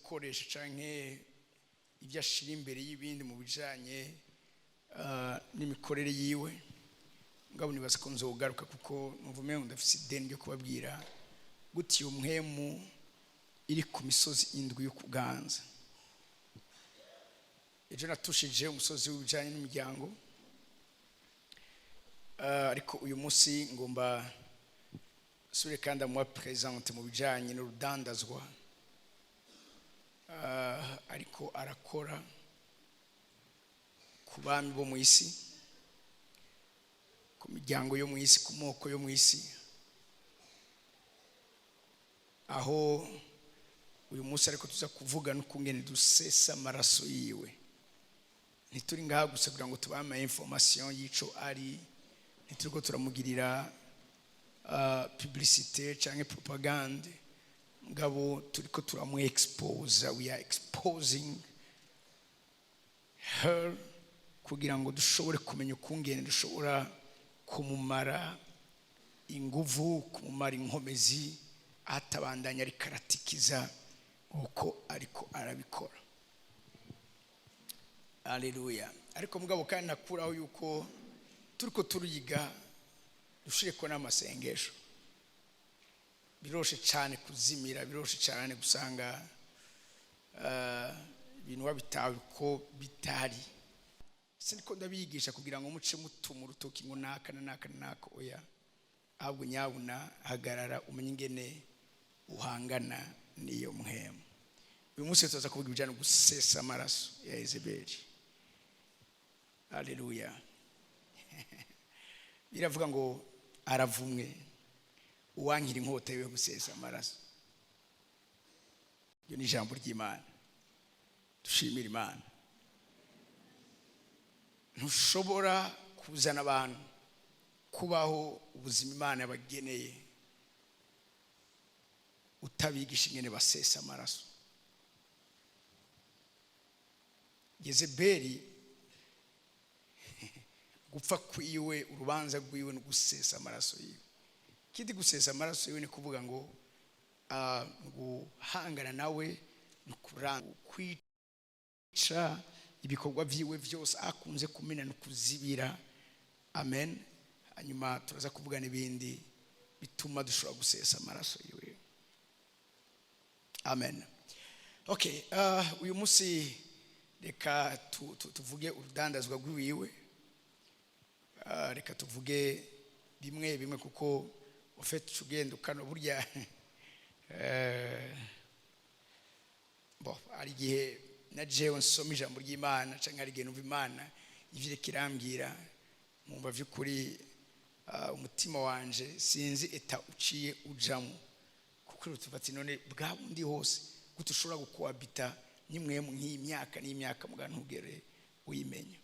Gukoresha canke ibyo ashira imbere y'ibindi mu bijanye n'imikorere yiwe. Ngabo nibaza ko nzogaruka, kuko numva umengo ndafise ideni ryo kubabwira gute iyo mpwemu iri ku misozi indwi yo kuganza. Ejo natushije umusozi w'ibijanye n'imiryango, ariko uyu munsi ngomba sure kandi amuha présente mu bijanye n'urudandazwa, ariko arakora ku bami bo mu isi, ku miryango yo mu isi, ku moko yo mu isi, aho uyu munsi ariko tuza kuvuga n'ukungene dusesa amaraso yiwe. Ntituri ngaha gusa kugira ngo tubame information y'ico ari, ntituriko turamugirira publicité canke propagande, ngabo turiko turamu expose. We are exposing her kugira ngo dushobore kumenya ukungene dushobora kumumara inguvu, kumumara inkomezi, atabandanya ariko aratikiza uko ariko arabikora. Aleluya! Ariko mugabo kandi nakuraho yuko turiko turiga, dushireko n'amasengesho. Biroshe cyane kuzimira, biroshe cyane gusanga ibintu wabitawe ko bitari. Siniko ndabigisha kugira ngo muce mutuma urutoki ngo naka na naka na naka, oya. Ahubwo nyabuna hagarara, umenye ingene uhangana n'iyo mpwemu. Uyu munsi tuza kuvuga ibijyanye no gusesa amaraso ya Yezebeli. Aleluya! Biravuga ngo aravumwe uwankira inkota yiwe gusesa amaraso. Iryo ni ijambo ry'Imana. Dushimire Imana. Ntushobora kuzana abantu kubaho ubuzima Imana yabageneye utabigisha ingene basesa amaraso. Yezebeli, gupfa kwiwe, urubanza rwiwe ni gusesa amaraso yiwe. Kindi, gusesa amaraso yiwe ni kuvuga ngo guhangana nawe ni kwica ibikorwa vyiwe vyose akunze kumena no kuzibira. Amen. Hanyuma turaza kuvuga n'ibindi bituma dushobora gusesa amaraso yiwe. Amen. Okay, uyu munsi reka tuvuge urudandazwa rw'iwiwe. Reka tuvuge bimwe bimwe, kuko ufite ugenda ukano burya bo hari igihe na jewe nsoma ijambo ry'Imana, cyangwa hari igihe numva Imana ivyo iriko irambwira, nkumva vy'ukuri umutima wanje sinzi état uciye ujamo, kuko tuva ati: "None bwa bundi hose gute ushobora gukohabita nimwe nk'iyi myaka n'imyaka muga ntugere uyimenya?"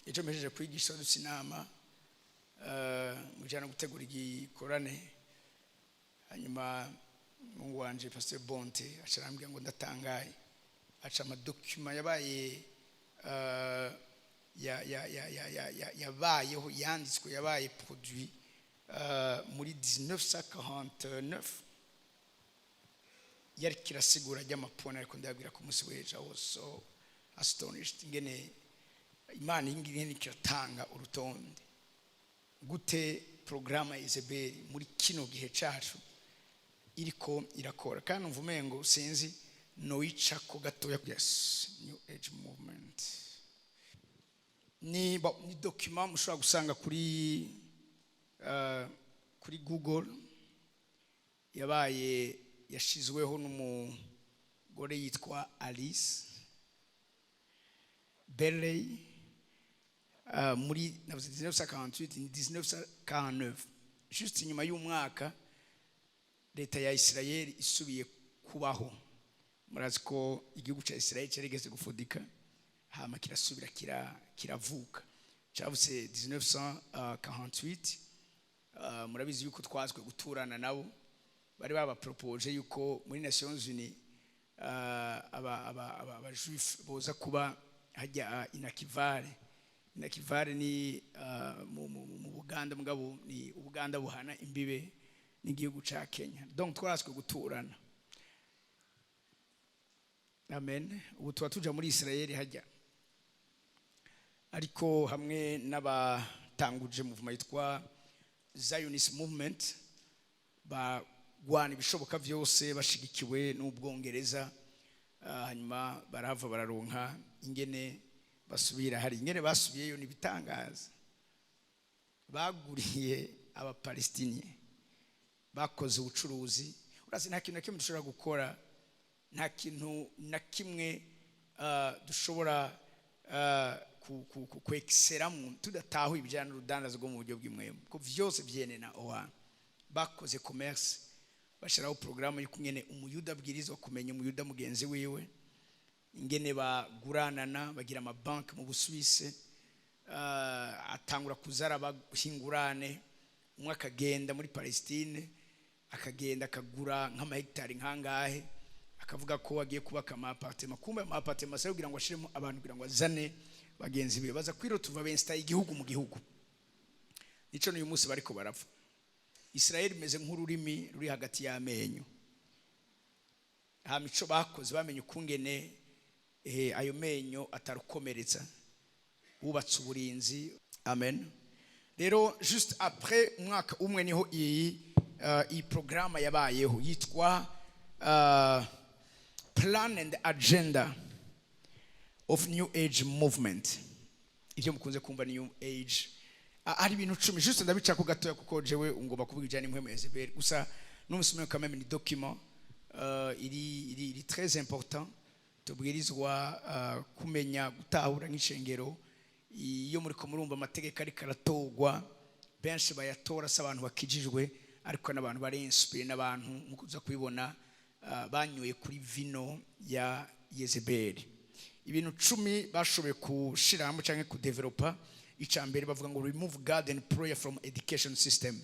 Ejo mpejeje kwigisha, dufite inama mu bijyanye no gutegura igikorane. Hanyuma umuhungu wanje Pasteur Bonte aca arambwira ngo ndatangaye, aca ama documents yabaye yabayeho, yanditswe, yabaye produit muri 1949, yari kirasigura ry'amapona. Ariko ndababwira ku munsi w'ejo, I was so astonished ingene Imana iyi ngiyi kiratanga urutonde gute porogaramu ya Yezebeli muri kino gihe cacu iriko irakora. Kandi umva umengo sinzi noyicako gatoya. Yes, New Age Movement ni, bon, ni document mushobora gusanga kuri Google, yabaye yashizweho n'umugore yitwa Alice Bailey muri navuze 1948, ni 1949, juste inyuma y'umwaka leta ya Israel isubiye kubaho. Murazi ko igihugu cya Israel cyarigeze gufudika, hama kirasubira kiravuka. Cyavutse 1948. Murabizi yuko twazwe guturana nabo, bari babapropoje yuko muri Nations Unies aba juif boza kuba hajya Inakivale. Inakivale ni mu Buganda, mugabo ni Ubuganda buhana imbibe n'igihugu ca Kenya. Donc twaraswe guturana. Amen. Ubu tuba tuja muri Israel hajya, ariko hamwe n'abatanguje mouvement yitwa Zionist Movement, bagwana ibishoboka byose bashigikiwe n'Ubwongereza. Hanyuma barahava bararonka ingene basubira. Hari ingene basubiyeyo, nibitangaza baguriye Abapalestiniye, bakoze ubucuruzi. Urazi, nta kintu na kimwe dushobora gukora, nta kintu na kimwe dushobora kwekiseramo tudatahuye ibijyanye n'urudandazo rwo mu buryo bw'imwemu, ko vyose vyene na oha. Bakoze commerce, bashyiraho porogaramu y'ukungene Umuyuda abwirizwa kumenya Umuyuda mugenzi wiwe, ingene baguranana, bagira amabanki mu Busuwise. Atangura kuzara bahingurane, umwe akagenda muri Palestine, akagenda akagura nk'amahegitari nkangahe, akavuga ko agiye kubaka ama appartement. Kumbe ama appartement asaba kugira ngo ashiremo abantu, kugira ngo azane bagenzi be baza kwirotuva bensta igihugu mu gihugu. Nico n'uyu munsi bariko barapfa. Israel imeze nk'ururimi ruri hagati y'amenyo. Hama ico bakoze, bamenye ukungene ayo menyo atarukomeretsa, bubatse uburinzi. Amen. Rero juste après umwaka umwe niho iyi programme yabayeho yitwa Plan and Agenda of New Age Movement, ibyo mukunze kumva New Age. Hari ibintu 10, juste ndabicako gatoya, kuko jewe ngomba kuvuga ijyanye n'impwemu ya Yezebeli gusa. N'umusomero quand même ni document iri très important, tubwirizwa kumenya gutahura nk'ishengero. Iyo muri ko murumva amategeko ariko aratorwa, benshi bayatora si abantu bakijijwe, ariko n'abantu bari inspiré n'abantu, nk'uko uza kubibona, banyoye kuri vino ya Yezebeli. Ibintu 10 bashoboye gushiramo cyangwa kudevelopa: icya mbere bavuga ngo "Remove God and prayer from education system",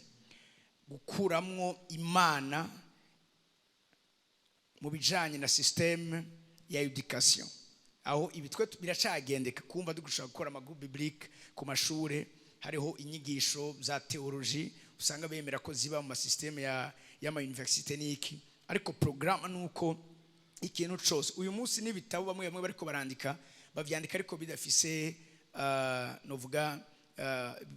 gukuramwo Imana mu bijanye na système ya education. Aho ibi twe biracagendeka kumva dushobora gukora ama groupe biblique ku mashure. Hariho inyigisho za théologie usanga bemera ko ziba mu ma système ya y'ama université niki, ariko programme nuko ikintu cose uyu munsi n'ibitabo bamwe bamwe bariko barandika, bavyandika ariko bidafise, novuga,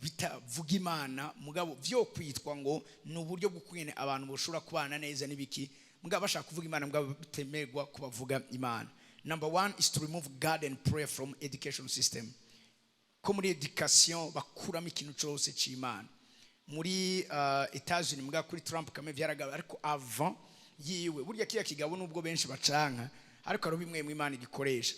bitavuga Imana, mugabo vyo kwitwa ngo ni uburyo bwo kungene abantu boshobora kubana neza n'ibiki, mugabo bashaka kuvuga Imana, mugabo bitemerwa kubavuga Imana. Number one is to remove God and prayer from education system, ko muri education bakuramo ikintu cyose c'Imana. Muri Etats-Unis, mugabo kuri Trump kame vyaragaba, ariko avant yiwe burya kiya kigabo, nubwo benshi bacanka, ariko hari bimwe mu Imana igikoresha.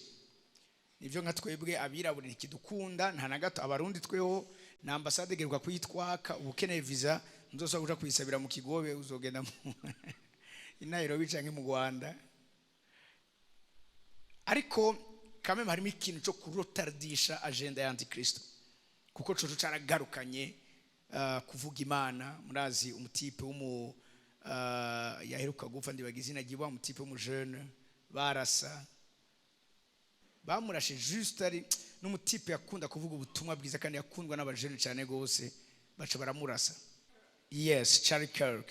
Nivyo, nka twebwe abirabura ntikidukunda nta na gato. Abarundi tweho na ambasade geruka kuyitwaka. Ubukeneye visa nzosaba kuja kuyisabira mu Kigobe, uzogenda mu i Nairobi canke mu Rwanda. Ariko kameme harimo ikintu cyo kurotardisha agenda ya Antikristo, kuko coco caragarukanye kuvuga Imana. Murazi umu type w'umu yaheruka gupfa, ndibaga izina ryiwe, umu type w'umujene barasa, bamurashe juste ari n'umu type yakunda kuvuga ubutumwa bwiza kandi yakundwa n'abajene cyane gose, baca baramurasa. Yes, Charlie Kirk.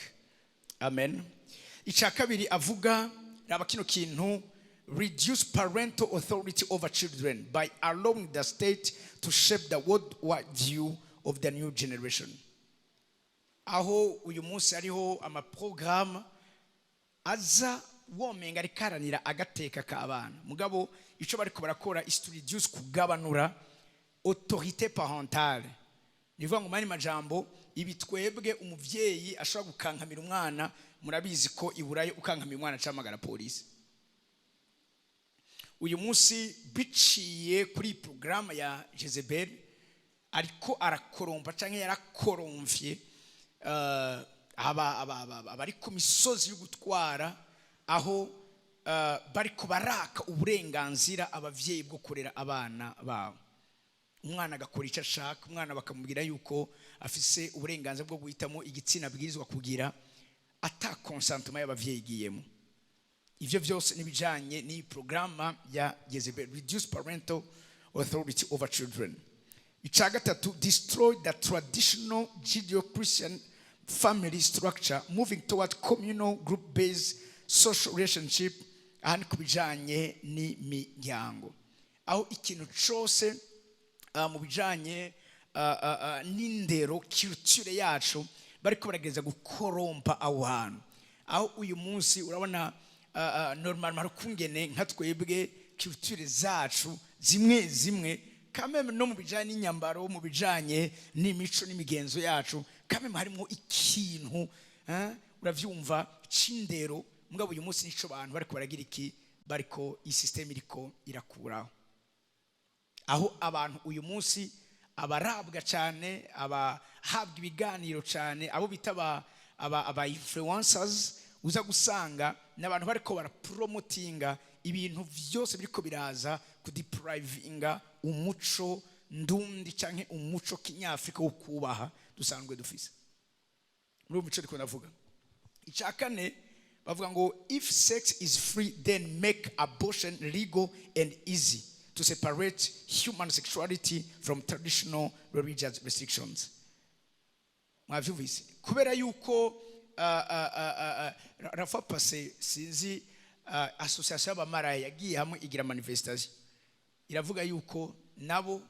Amen. Icya kabiri avuga, raba kino kintu: "Reduce parental authority over children by allowing the state to shape the worldwide view of the new generation." Aho uyu munsi hariho amaporogaramu aza womenga ariko aranira agateka k'abana, mugabo icyo bariko barakora is to reduce, kugabanura autorité parentale. Ni ukuvuga ngo mani majambo, ibi twebwe umuvyeyi ashobora gukankamira umwana. Murabizi ko i Burayi ukankamira umwana acamagara polisi. Uyu munsi biciye kuri porogaramu ya Jezebel, ariko arakorompa cyangwa yarakoromvye abari ku misozi yo gutwara, aho bariko baraka uburenganzira abavyeyi bwo kurera abana babo. Umwana agakora icyo ashaka, umwana bakamubwira yuko afise uburenganzira bwo guhitamo igitsina abwirizwa kugira ata consentement y'abavyeyi igiyemo. Ivyo vyose n'ibijanye n'iyi porogaramu ya Jezebel, reduce parental authority over children. Icya gatatu: "Destroy the traditional Judeo-Christian family structure, moving toward communal group based social relationship Aha ni ku bijanye n'imiryango, aho ikintu cose mu bijanye n'indero, culture yacu, bariko barageza gukorompa aho hantu. Aho uyu munsi urabona normalement hari ukungene nka twebwe culture zacu zimwe zimwe kameme, no mu bijanye n'inyambaro, mu bijanye n'imico n'imigenzo yacu, kameme harimo ikintu uravyumva, c'indero. Mugabo uyu munsi nico bantu bariko baragira iki, bariko iyi système iriko irakuraho, aho abantu uyu munsi abarabwa cyane, abahabwa ibiganiro cyane, abo bita aba influencers, uza gusanga n'abantu bariko barapromotinga ibintu byose biriko biraza kudeprivinga umuco ndundi canke umuco kinyafrika wo kubaha dusanzwe dufise. Muri uwo muco ndiko ndavuga. Icya kane bavuga ngo: "If sex is free, then make abortion legal and easy to separate human sexuality from traditional religious restrictions." Mwavyumvise? Kubera yuko rafa pase sinzi, association y'abamaraya yagiye hamwe igira manifestation, iravuga yuko nabo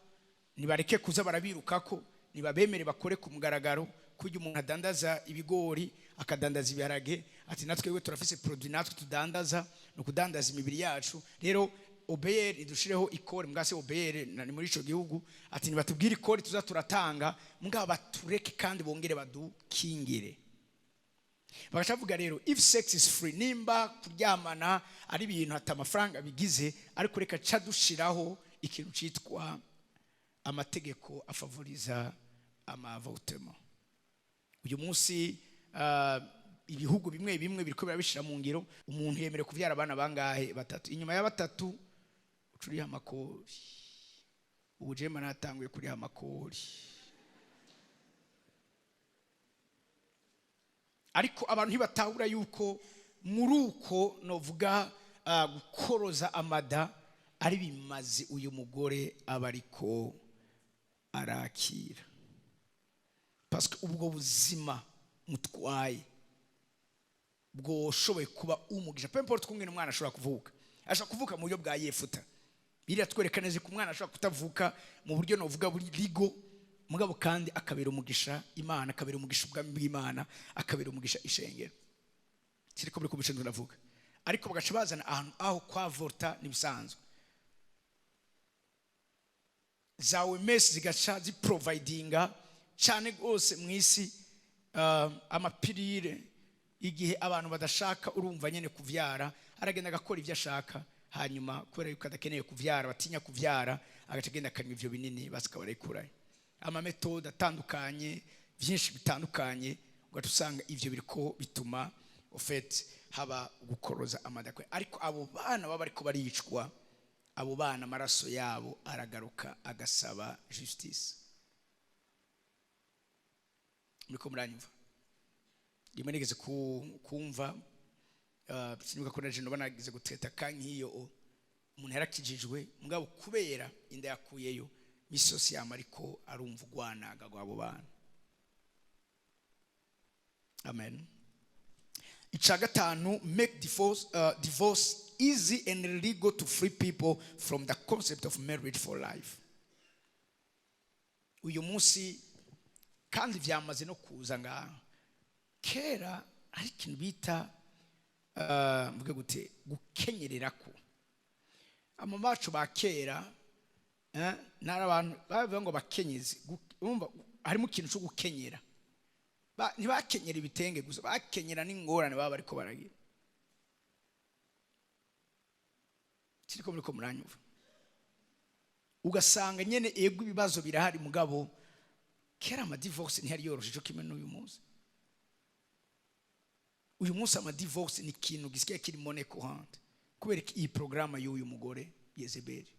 nibareke kuza barabirukako, nibabemere bakore ku mugaragaro. Kurya umuntu adandaza ibigori, akadandaza ibiharage, ati natwe turafise produit natwe tudandaza, ni ukudandaza imibiri yacu. Rero OBR idushireho ikori mbwase OBR ni muri ico gihugu, ati nibatubwire ikori tuza turatanga, mbwa batureke kandi bongere badukingire. Bagaca bavuga rero: if sex is free, nimba kuryamana ari ibintu ata amafaranga bigize, ariko reka ca dushiraho ikintu citwa amategeko afavoriza ama avortement. Uyu munsi ibihugu bimwe bimwe biriko birabishira mu ngiro. Umuntu yemerewe kuvyara abana bangahe? Batatu. Inyuma ya batatu uca uriha amakori. Ubu jema natanguye kuriha amakori, ariko abantu ntibatahura yuko muri uko novuga gukoroza amada ari bimaze uyu mugore aba ariko arakira, parce que ubwo buzima mutwaye bwoshoboye kuba umugisha. Peu importe kungene umwana ashobora kuvuka, ashobora kuvuka mu buryo bwa Yefuta. Biriya twereka neza ko umwana ashobora kutavuka mu buryo novuga buri legal, mugabo kandi akabera umugisha Imana, akabera umugisha ubwami bw'Imana, akabera umugisha ishengero. Kiriko muri kubishinzwe ndavuga, ariko bagaca bazana ahantu aho kwavorta nibisanzwe, za OMS zigaca ziprovidinga cyane rwose mu isi ama pilules igihe abantu badashaka, urumva nyene kuvyara, aragenda agakora ibyo ashaka, hanyuma kubera yuko adakeneye kuvyara, batinya kuvyara, agaca agenda akanywa ivyo binini, basi akaba arayikurayo. Ama méthodes atandukanye, byinshi bitandukanye, ugaca usanga ivyo biriko bituma au fait haba gukoroza amadakwe. Ariko abo bana baba bariko baricwa, abo bana amaraso yabo aragaruka agasaba justice. Muriko muranyumva? Rimwe nigeze kumva, sinibuka ko naje noba nagize guteta kank'iyo, umuntu yarakijijwe, mugabo kubera inda yakuyeyo, misi yose yama ariko arumva urwanaga rw'abo bana. Amen. Ica gatanu: make divorce easy and legal to free people from the concept of marriage for life. Uyu munsi kandi vyamaze no kuza ngaha. Kera hari ikintu bita, mvuge gute, gukenyererako. Ama bacu ba kera, nari abantu bavuga ngo bakenyezi. Urumva harimo ikintu cyo gukenyera. Ntibakenyera ibitenge gusa, bakenyera n'ingorane baba bariko baragira. Kiriko muriko muranyumva? Ugasanga nyene ego ibibazo birahari, mugabo kera ama divorce ntiyari yoroshe cyo kimwe n'uyu munsi. Uyu munsi ama divorce ni ikintu gisigaye kiri monnaie courante kubera iyi porogaramu y'uyu mugore Yezebeli,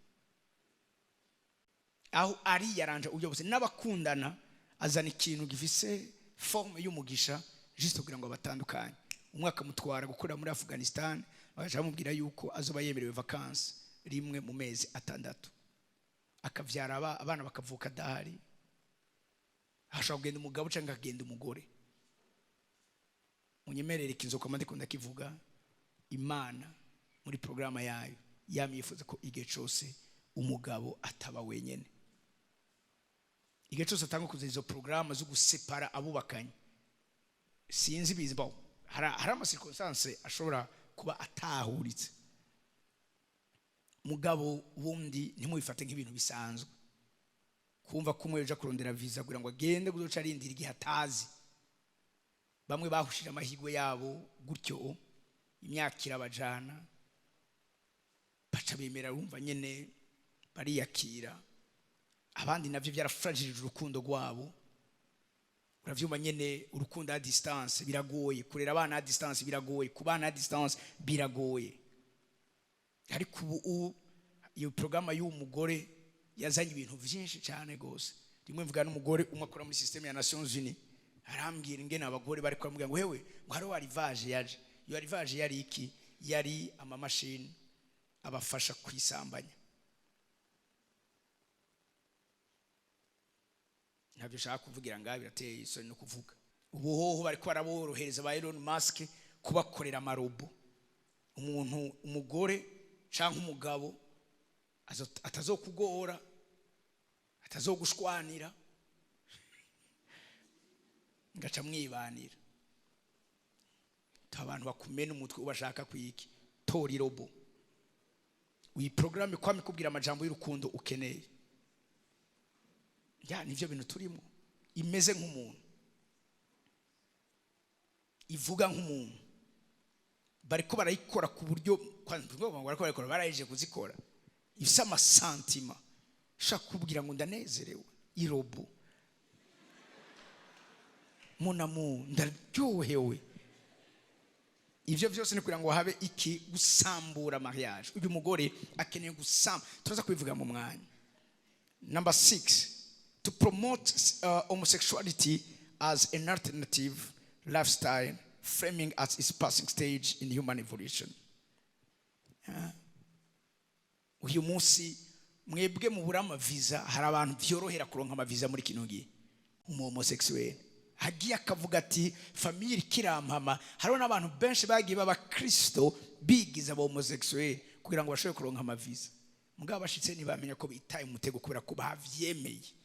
aho ari yaranje uburyo bwose n'abakundana, azana ikintu gifise forme y'umugisha juste kugira ngo batandukanye. Umwe akamutwara gukorera muri Afghanistan, bagaca bamubwira yuko azoba yemerewe vacances rimwe mu mezi 6, akavyara abana bakavuka adahari. Hashobora kugenda umugabo cyangwa akagenda umugore. Munyemerere ikintu ndiko ndakivuga, Imana Muri porogaramu yayo yamye yifuza ko igihe cyose umugabo ataba wenyine. Igihe cyose atanga kuza izo porogaramu zo gusepara abubakanye, sinzi bizi bo hari ama circonstances ashobora kuba atahuritse. Mugabo wundi, ntimubifate nk'ibintu bisanzwe kumva ko umwe uja kurondera visa kugira ngo agende kuzoca arindira igihe atazi. Bamwe bahushije amahirwe yabo gutyo, imyaka irabajana, baca bemera, bumva nyene bariyakira. Abandi navyo byarafragilije urukundo rwabo. Uravyumva nyene, urukundo à distance biragoye, kurera abana à distance biragoye, kubana à distance biragoye. Ariko ubu iyo porogaramu y'uwo mugore yazanye ibintu byinshi cyane rwose. Rimwe mvuga n'umugore umwe akora muri système ya Nations Unies, arambwira ingene abagore bari kuramubwira ngo: "Hewe," ngo hariho arrivage yaje. Iyo arrivage yari iki? Yari amamashini abafasha kwisambanya. Ntabyo ushaka kuvugira ngaha, birateye isoni no kuvuga. Ubu hoho bariko baraborohereza ba Elon Musk kubakorera ama robots. Umuntu, umugore cyangwa umugabo, atazokugora, atazogushwanira, ngaca mwibanira. Abantu bakumena umutwe ubashaka kwiki? Tora i robot, uyi porogaramu kwame ikubwira amajambo y'urukundo ukeneye. Ya, nivyo bintu turimo. Imeze nk'umuntu, ivuga nk'umuntu. Bariko barayikora ku buryo bariko barayikora, barayije kuzikora ifise ama sentiments. Ushaka kubwira ngo ndanezerewe, i robot munamu, ndaryohewe. Ibyo byose ni kugira ngo habe iki? Gusambura mariage. Uyu mugore akeneye gusamba, turaza kubivuga mu mwanya. Number 6, to promote homosexuality as an alternative lifestyle, framing as its passing stage in human evolution. Uyu munsi mwebwe mubura amaviza, hari abantu byorohera kuronka amaviza muri kino gihe. Umu homosexuel hagiye akavuga ati: "Famille ikirampama." Hariho n'abantu benshi bagiye b'abakristo bigiza aba homosexuel kugira ngo bashobore kuronka amaviza. Mugabo bashitse ntibamenya ko bitaye umutego kubera ko bavyemeye.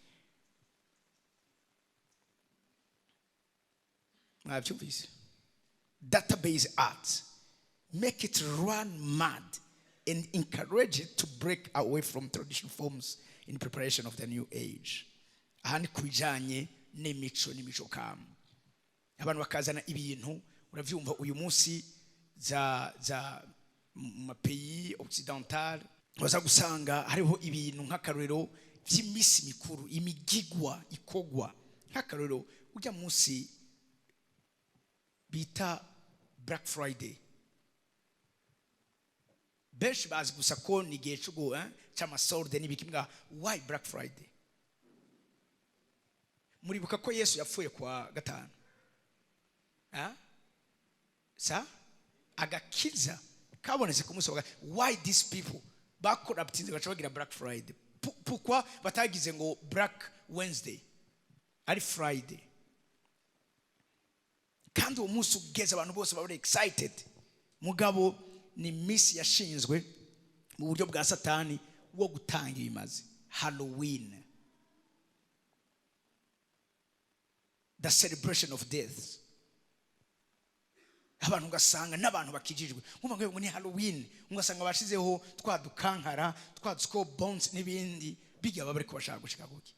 Mwabyumvise? Database art make it run mad and encourage it to break away from traditional forms in preparation of the new age. Aha ni ku bijyanye n'imico, n'imico kama. Abantu bakazana ibintu, urabyumva, uyu munsi za mu ma pays occidental baza gusanga hariho ibintu nk'akarorero by'iminsi mikuru, imigigwa ikogwa. Nk'akarorero, ujya munsi bita Black Friday, benshi bazi gusa ko ni igihe cy'ama soldes n'ibiki. Mbwa why Black Friday? Muribuka ko Yesu yapfuye kuwa gatanu? Ah? Sa agakiza kabonetse ku munsi wa why these people bakoraptinze baca bagira Black Friday? Pourquoi batagize ngo Black Wednesday ari Friday, kandi uwo munsi ugeze abantu bose baba excited? Mugabo ni misi yashinzwe mu buryo bwa Satani wo gutanga ibimazi. Halloween, the celebration of death. Abantu ugasanga n'abantu bakijijwe nkumva ngo ni Halloween, ugasanga bashizeho twa dukankara, twa skull bones n'ibindi bijya, baba bariko bashaka gushika kuki?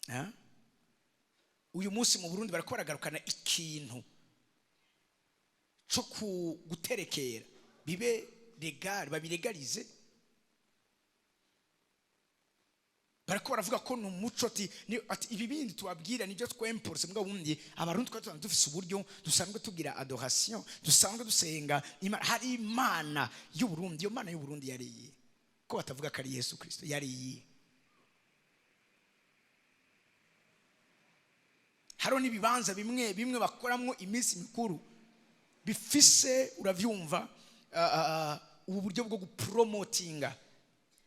Ah? Uyu munsi mu Burundi bariko baragarukana ikintu co guterekera bibe légal, babilegalize. Bariko baravuga ko ni umuco, ati ati ibi bindi tubabwira nibyo twemporse. Mbwa bundi Abarundi twari tusanzwe dufise uburyo dusanzwe tugira adoration, dusanzwe dusenga hari Imana y'Uburundi. Iyo Mana y'Uburundi yari iyihe, ko batavuga ko ari Yesu Kristo? Yari iyihe? Hariho n'ibibanza bimwe bimwe bakoramwo iminsi mikuru bifise, uravyumva, ubu buryo bwo gupromotinga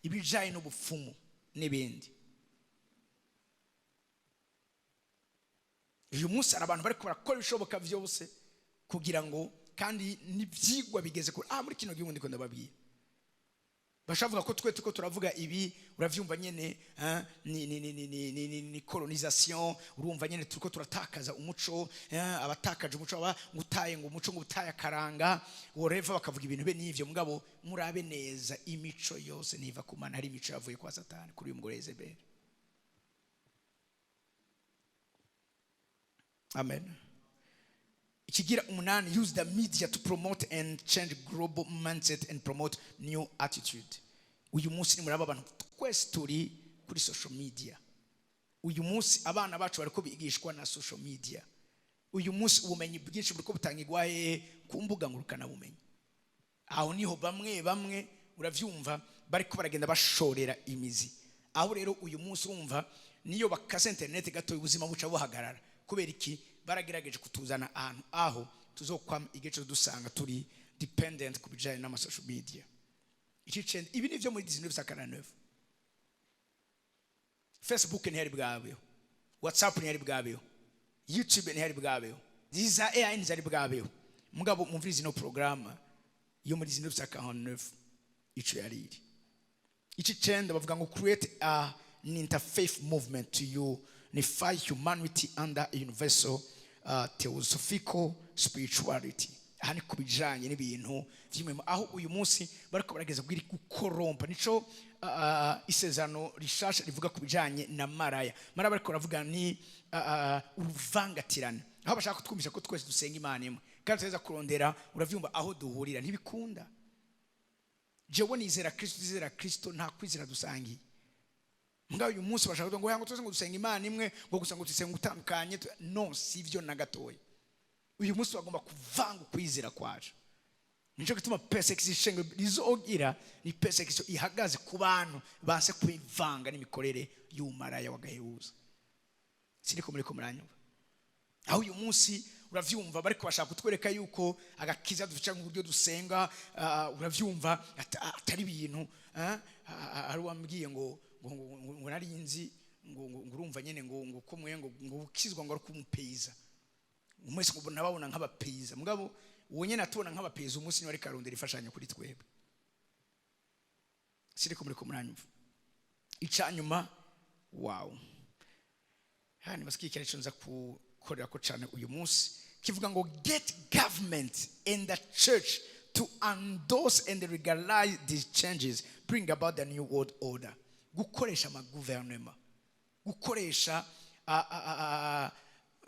ibijanye n'ubupfumu n'ibindi. Uyu munsi hari abantu bariko barakora ibishoboka byose kugira ngo, kandi Kandi n'ibyigwa bigeze kure. Muri kino gihugu ndiko ndababwira, bashavuga ko twe tuko turavuga ibi, uravyumva nyene, ni colonisation. Urumva nyene turiko turatakaza umuco, abatakaje umuco aba ngutaye ngo umuco, ngo utaye akaranga, whatever, bakavuga ibintu be n'ivyo. Mugabo murabe neza, imico yose niva ku Mana. Hari imico yavuye kwa Satani, kuri uyu mugore Yezebeli. Amen. Ikigira umunani: use the media to promote and change global mindset and promote new attitude. Uyu munsi ni muraba abantu twese turi kuri social media. Uyu munsi abana bacu bariko bigishwa na social media. Uyu munsi ubumenyi bwinshi buriko butangirwa hehe? Ku mbuga ngurukanabumenyi. Aho niho bamwe bamwe, uravyumva, bariko baragenda bashorera imizi. Aho rero uyu munsi urumva niyo bakase internet gato, ubuzima buca buhagarara. Kubera iki? Baragerageje kutuzana ahantu aho tuzokwama igihe cyose dusanga turi dependent ku bijanye n'ama social media. Icicenda, ibi ni byo muri 1949. Facebook ntiyari bwabeho, WhatsApp ntiyari bwabeho, YouTube ntiyari bwabeho, ziza AI ntizari bwabeho. Mugabo mumvirize ino porogaramu yo muri 1949 ico yari iri. Icicenda bavuga ngo create an interfaith movement to unify humanity under a universal theosophical spirituality. Aha ni ku bijanye n'ibintu vy'imwe aho uyu munsi bariko barageza kubwira gukorompa. Nico isezerano rishasha rivuga ku bijanye na maraya. Maraya bariko baravuga ni uruvangatirane, aho bashaka kutwumvisha ko twese dusenga Imana imwe kandi tuza kurondera, uravyumva, aho duhurira. Ntibikunda. Jewe nizera Kristo, nizera Kristo, nta kwizera dusangiye. Mugabo uyu munsi bashaka kuvuga ngo yango twese ngo dusenga Imana imwe, ngo gusa ngo dusenga utandukanye. No, sivyo na gatoya. Uyu munsi bagomba kuvanga ukwizera kwacu. Nico gituma persecution ishengero rizogira ni persecution ihagaze ku bantu banse kwivanga n'imikorere y'umaraya w'agahebuzo. Siniko muriko muranyumva? Aho uyu munsi, uravyumva, bariko bashaka kutwereka yuko agakiza dufite mu buryo dusenga, uravyumva, atari ibintu. Hari uwambwiye ngo nari nzi ngo urumva nyene ngo ko mwe ngo ukizwa ngo ari kumupeyiza mwese, ngo nababona nk'abapeyiza. Mugabo uwo nyene atubona nk'abapeyiza, umunsi niwe ariko arondera imfashanyo kuri twebwe. Siniko muriko muranyumva? Icanyuma, wow, hani basikiye ico nza gukorera ko cyane uyu munsi, kivuga ngo get government and the church to endorse and legalize these changes, bring about the new world order. Gukoresha amaguverinoma, gukoresha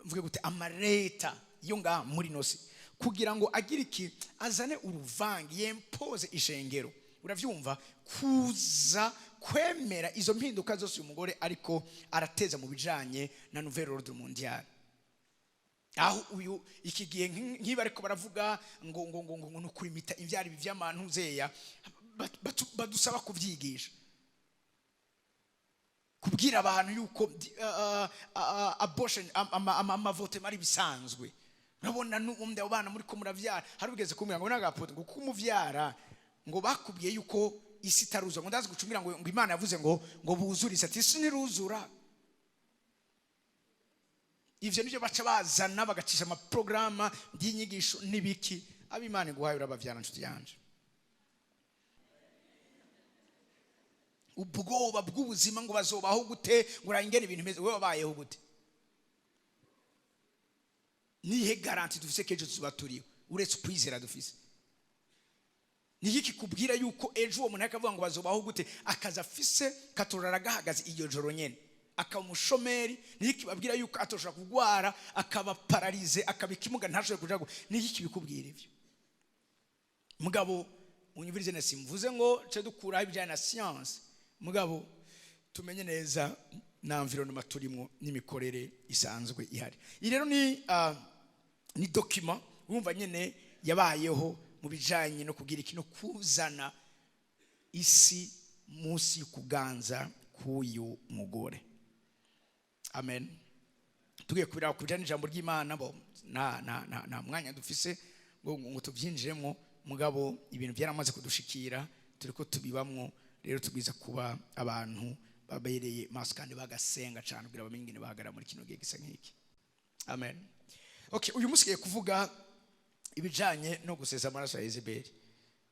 mvuge gute, amareta yo ngaha muri nosi, kugira ngo agire iki? Azane uruvange, yempoze ishengero, uravyumva, kuza kwemera izo mpinduka zose uyu mugore ariko arateza mu bijanye na nouvelle ordre mondiale. Aho uyu iki gihe nk'iba ariko baravuga ngo ni ukurimita imbyaro, ibi by'amantu zeya badusaba kubyigisha, kubwira abantu yuko abortion, amavotema ari bisanzwe. Urabona n'ubundi abo bana muri ko muravyara, hari ugeze kumbwira ngo nagapoto ngo kumuvyara, ngo bakubwiye yuko isi itaruzura, ngo ndazi gucumira, ngo Imana yavuze ngo buzurize, ati isi ntiruzura. Ivyo nivyo baca bazana, bagacisha amaprograma y'inyigisho n'ibiki. Abo Imana iguhaye urabavyara, nshuti yanje. Ubwoba bw'ubuzima, ngo bazobaho gute, ngo urangene ibintu bimeze, wowe wabayeho gute? Nihe garantie dufise ko ejo tuzoba turiho, uretse ukwizera dufise? Niyo kikubwira yuko ejo uwo muntu akavuga ngo bazobaho gute, akazi afise katorara gahagaze iryo joro nyene, akaba umushomeri? Niyo kibabwira yuko atoshobora kurwara, akaba pararize, akaba ikimuga, ntashobore kuja? Niyo kibikubwira ivyo? Mugabo unyumvirize neza, simvuze ngo ce dukuraho ibijyanye na science, mugabo tumenye neza na environnement turimo n'imikorere isanzwe ihari. Iyi rero ni document, urumva nyene, yabayeho mu bijanye no kugira iki? No kuzana isi munsi y'ukuganza k'uyu mugore. Amen. Tugiye kubiraba ku bijanye n'ijambo ry'Imana, bo nta mwanya dufise ngo tubyinjiremo. Mugabo ibintu byaramaze kudushikira, turiko tubibamwo. Rero tubwiza kuba abantu babereye maso kandi bagasenga cyane kugira bamenye ingene bahagarara muri kino gihe gisa nk'iki. Amen. Okay, uyu munsi ngiye kuvuga Ibijanye no gusesa amaraso ya Yezebeli.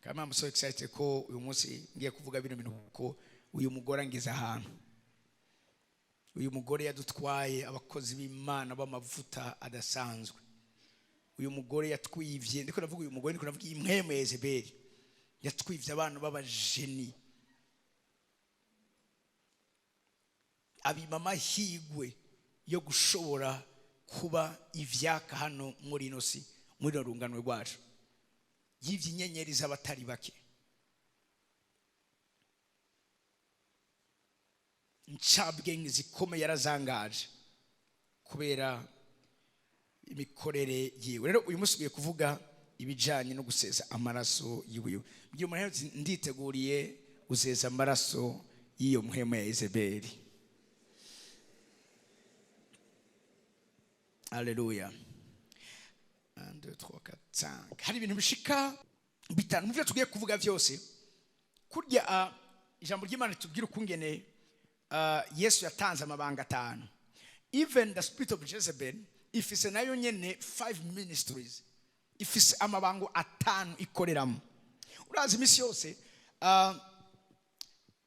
Kandi I'm so excited ko uyu munsi ngiye kuvuga bino bintu, kuko uyu mugore angize ahantu. Uyu mugore yadutwaye abakozi b'Imana b'amavuta adasanzwe. Uyu mugore yatwivye, ndiko ndavuga uyu mugore, ndiko ndavuga impwemu ya Yezebeli yatwivye abantu b'abajeni, abima amahigwe yo gushobora kuba ivyaka hano muri ino si, muri ino rungano rwacu. Yivye inyenyeri z'abatari bake. Incabwenge zikomeye yarazangaje kubera imikorere yiwe. Rero uyu munsi ugiye kuvuga ibijanye no gusesa amaraso yiwe. Mbwira umuntu ati, nditeguriye gusesa amaraso y'iyo mpwemu ya Yezebeli. Haleluya. 1, 2, 3, 4, 5. Hari ibintu bishika bitanu mu byo tugiye kuvuga byose. Kurya ijambo ry'Imana ritubwira ukungene Yesu yatanze amabanga atanu. Even the spirit of Jezebel ifise nayo nyene 5 ministries. Ifise amabango atanu ikoreramo. Urazi imisi yose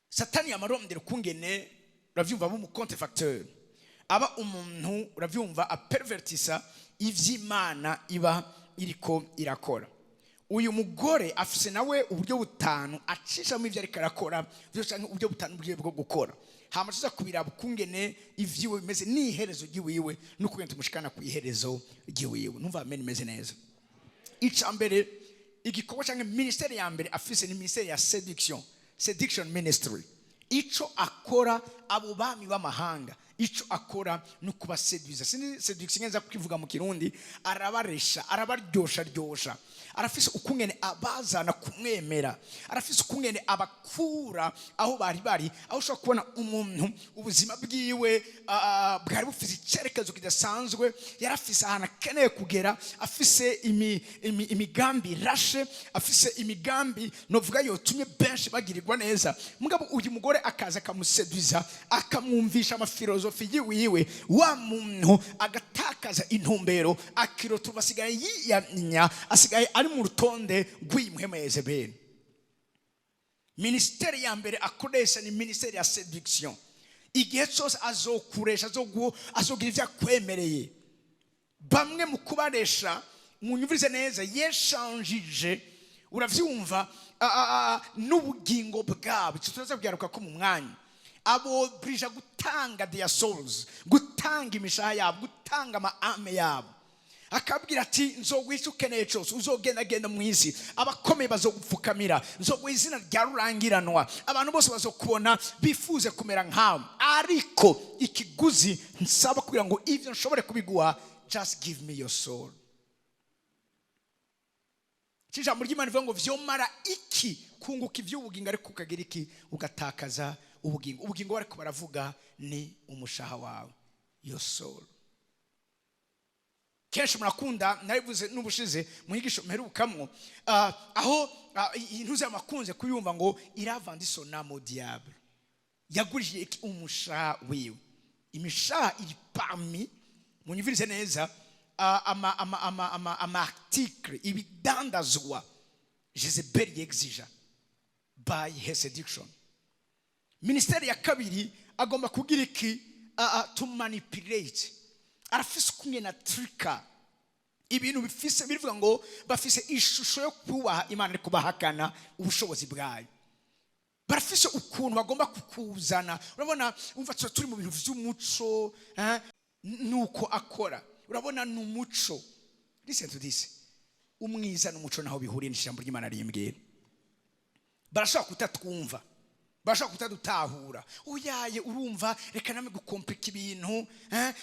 Satani yamarondera ukungene, uravyumva, aba umu contrefacteur, aba umuntu, uravyumva, apervertisa ivy'Imana iba iriko irakora. Uyu mugore afise nawe uburyo butanu acishamo ivyo ariko arakora, vyose canke uburyo butanu bwiwe bwo gukora. Hama tuza kubiraba ukungene ivyiwe bimeze n'iherezo ryiwiwe, n'ukungene tumushikana ku iherezo ryiwiwe. Numva amen imeze neza. Ica mbere, igikorwa canke ministeri ya mbere afise ni ministeri ya seduction, seduction ministry. Ico akora abo bami b'amahanga, ico akora ni ukubaseduza. Sinzi seduction neza kukivuga mu Kirundi. Arabaresha, arabaryosha ryosha. Arafise ukungene abazana kumwemera, arafise ukungene abakura aho bari bari, aho ushobora kubona umuntu ubuzima bwiwe bwari bufise icerekezo kidasanzwe, yarafise ahantu akeneye kugera, afise imigambi irashe, afise imigambi novuga yotumye benshi bagirirwa neza. Mugabo uyu mugore akaza akamuseduza, akamwumvisha amafilozofi yiwiwe, wa muntu agatakaza intumbero, akirota, asigaye yiyamya, asigaye ari mu rutonde rw'impwemu ya Yezebeli. Ministeri ya mbere akoresha ni ministeri ya seduction. Igihe cyose azokuresha, azogira ivyo akwemereye. Bamwe mu kubaresha, munyumvirize neza, yeshanjije, uravyumva, n'ubugingo bwabo. Icyo turaza kugaruka ko mu mwanya. Abo brija gutanga their souls, gutanga imishaha yabo, gutanga ama-ame yabo. Akabwira ati, nzoguha icyo ukeneye cyose, uzogendagenda mu isi, abakomeye bazogupfukamira, nzoguha izina rya rurangiranwa, abantu bose bazokubona bifuze kumera nkawe, ariko ikiguzi nsaba kugira ngo ivyo nshobore kubiguha, just give me your soul. Ijambo ry'Imana rivuga ngo vyomara iki kunguka ivy'ubugingo ariko ukagira iki, ugatakaza ubugingo. Ubugingo bariko baravuga ni umushaha wawe, your soul. Kenshi murakunda, narivuze n'ubushize mu nyigisho mperukamwo, aho intuze amakunze kuyumva ngo iravandi son âme au diable, yagurishije iki umushaha wiwe. Imishaha iri parmi, munyumvirize neza, ama article, ibidandazwa Jezebel yexija by her seduction. Ministeri ya kabiri agomba kugira iki, to manipulate. Arafise kumwe na trika ibintu bifise, bivuga ngo bafise ishusho yo kubaha Imana ariko bahakana ubushobozi bwayo. Barafise ukuntu bagomba kukuzana. Urabona, umva tuba turi mu bintu vy'umuco, nuko akora. Urabona ni umuco. Listen to this. Umwiza n'umuco naho bihuriye n'ijambo ry'Imana rimbwira. Barashobora kutatwumva, barashobora kutadutahura. Uyaye urumva, reka namwe gukomplika ibintu,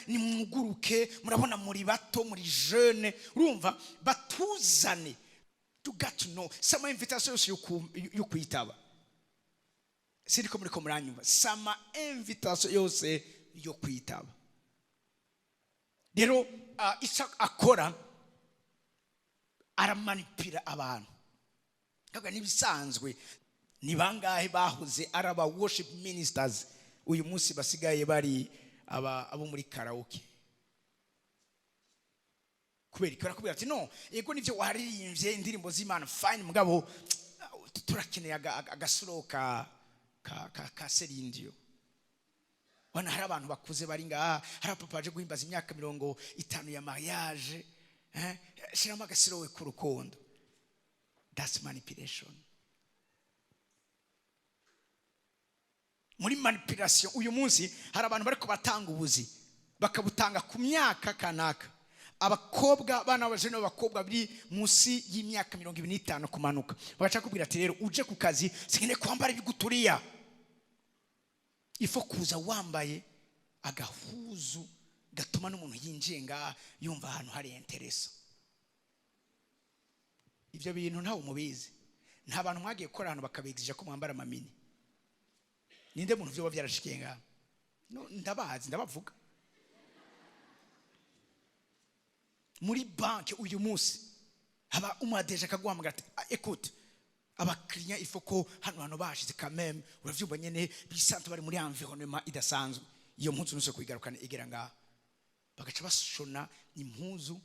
nimwuguruke, murabona muri bato, muri jeune, urumva batuzane. You got to know sama invitation yose yo kwitaba. Siriko muriko muranyumva, sama invitation yose yo kwitaba. Rero icyo akora aramanipira abantu. Kaga nibisanzwe, ni bangahe bahoze ari aba worship ministers uyu munsi basigaye bari abo muri karaoke? Kubera iki? Barakubwira ati: "No, yego, nivyo, waririmbye indirimbo z'Imana, fine, mugabo turakeneye agasuro ka Celine Dion." Wana hari abantu bakuze bari ngaha, hari papa baje guhimbaza imyaka 50 ya mariage, shiramo agasiro we k'urukundo. That's manipulation. Muri manipulation uyu munsi hari abantu bariko batanga ubuzi, bakabutanga ku myaka kanaka. Abakobwa, bana b'abajene b'abakobwa biri munsi y'imyaka 25 kumanuka, bagaca kubwira ati: "Rero uje ku kazi, sinkeneye kwambara ibiguturiya, ifo kuza wambaye agahuzu gatuma n'umuntu yinjiye ngaha yumva ahantu hari intéressant." Ibyo bintu ntawe mubizi. Nta bantu mwagiye gukora ahantu bakabigizija ko mwambara amamini? Ninde muntu vyoba byarashikiye ngaha? No, ndabazi, ndabavuga. Muri banki uyu munsi haba umuadeje akaguhamagara ati: "Ah, écoute, abakiriya ifo ko hano hantu bashize quand même, uravyumva nyene, bisanzwe bari muri environnement idasanzwe, iyo mpuzu nuse kuyigarukana igera ngaha." Bagaca bashona impuzu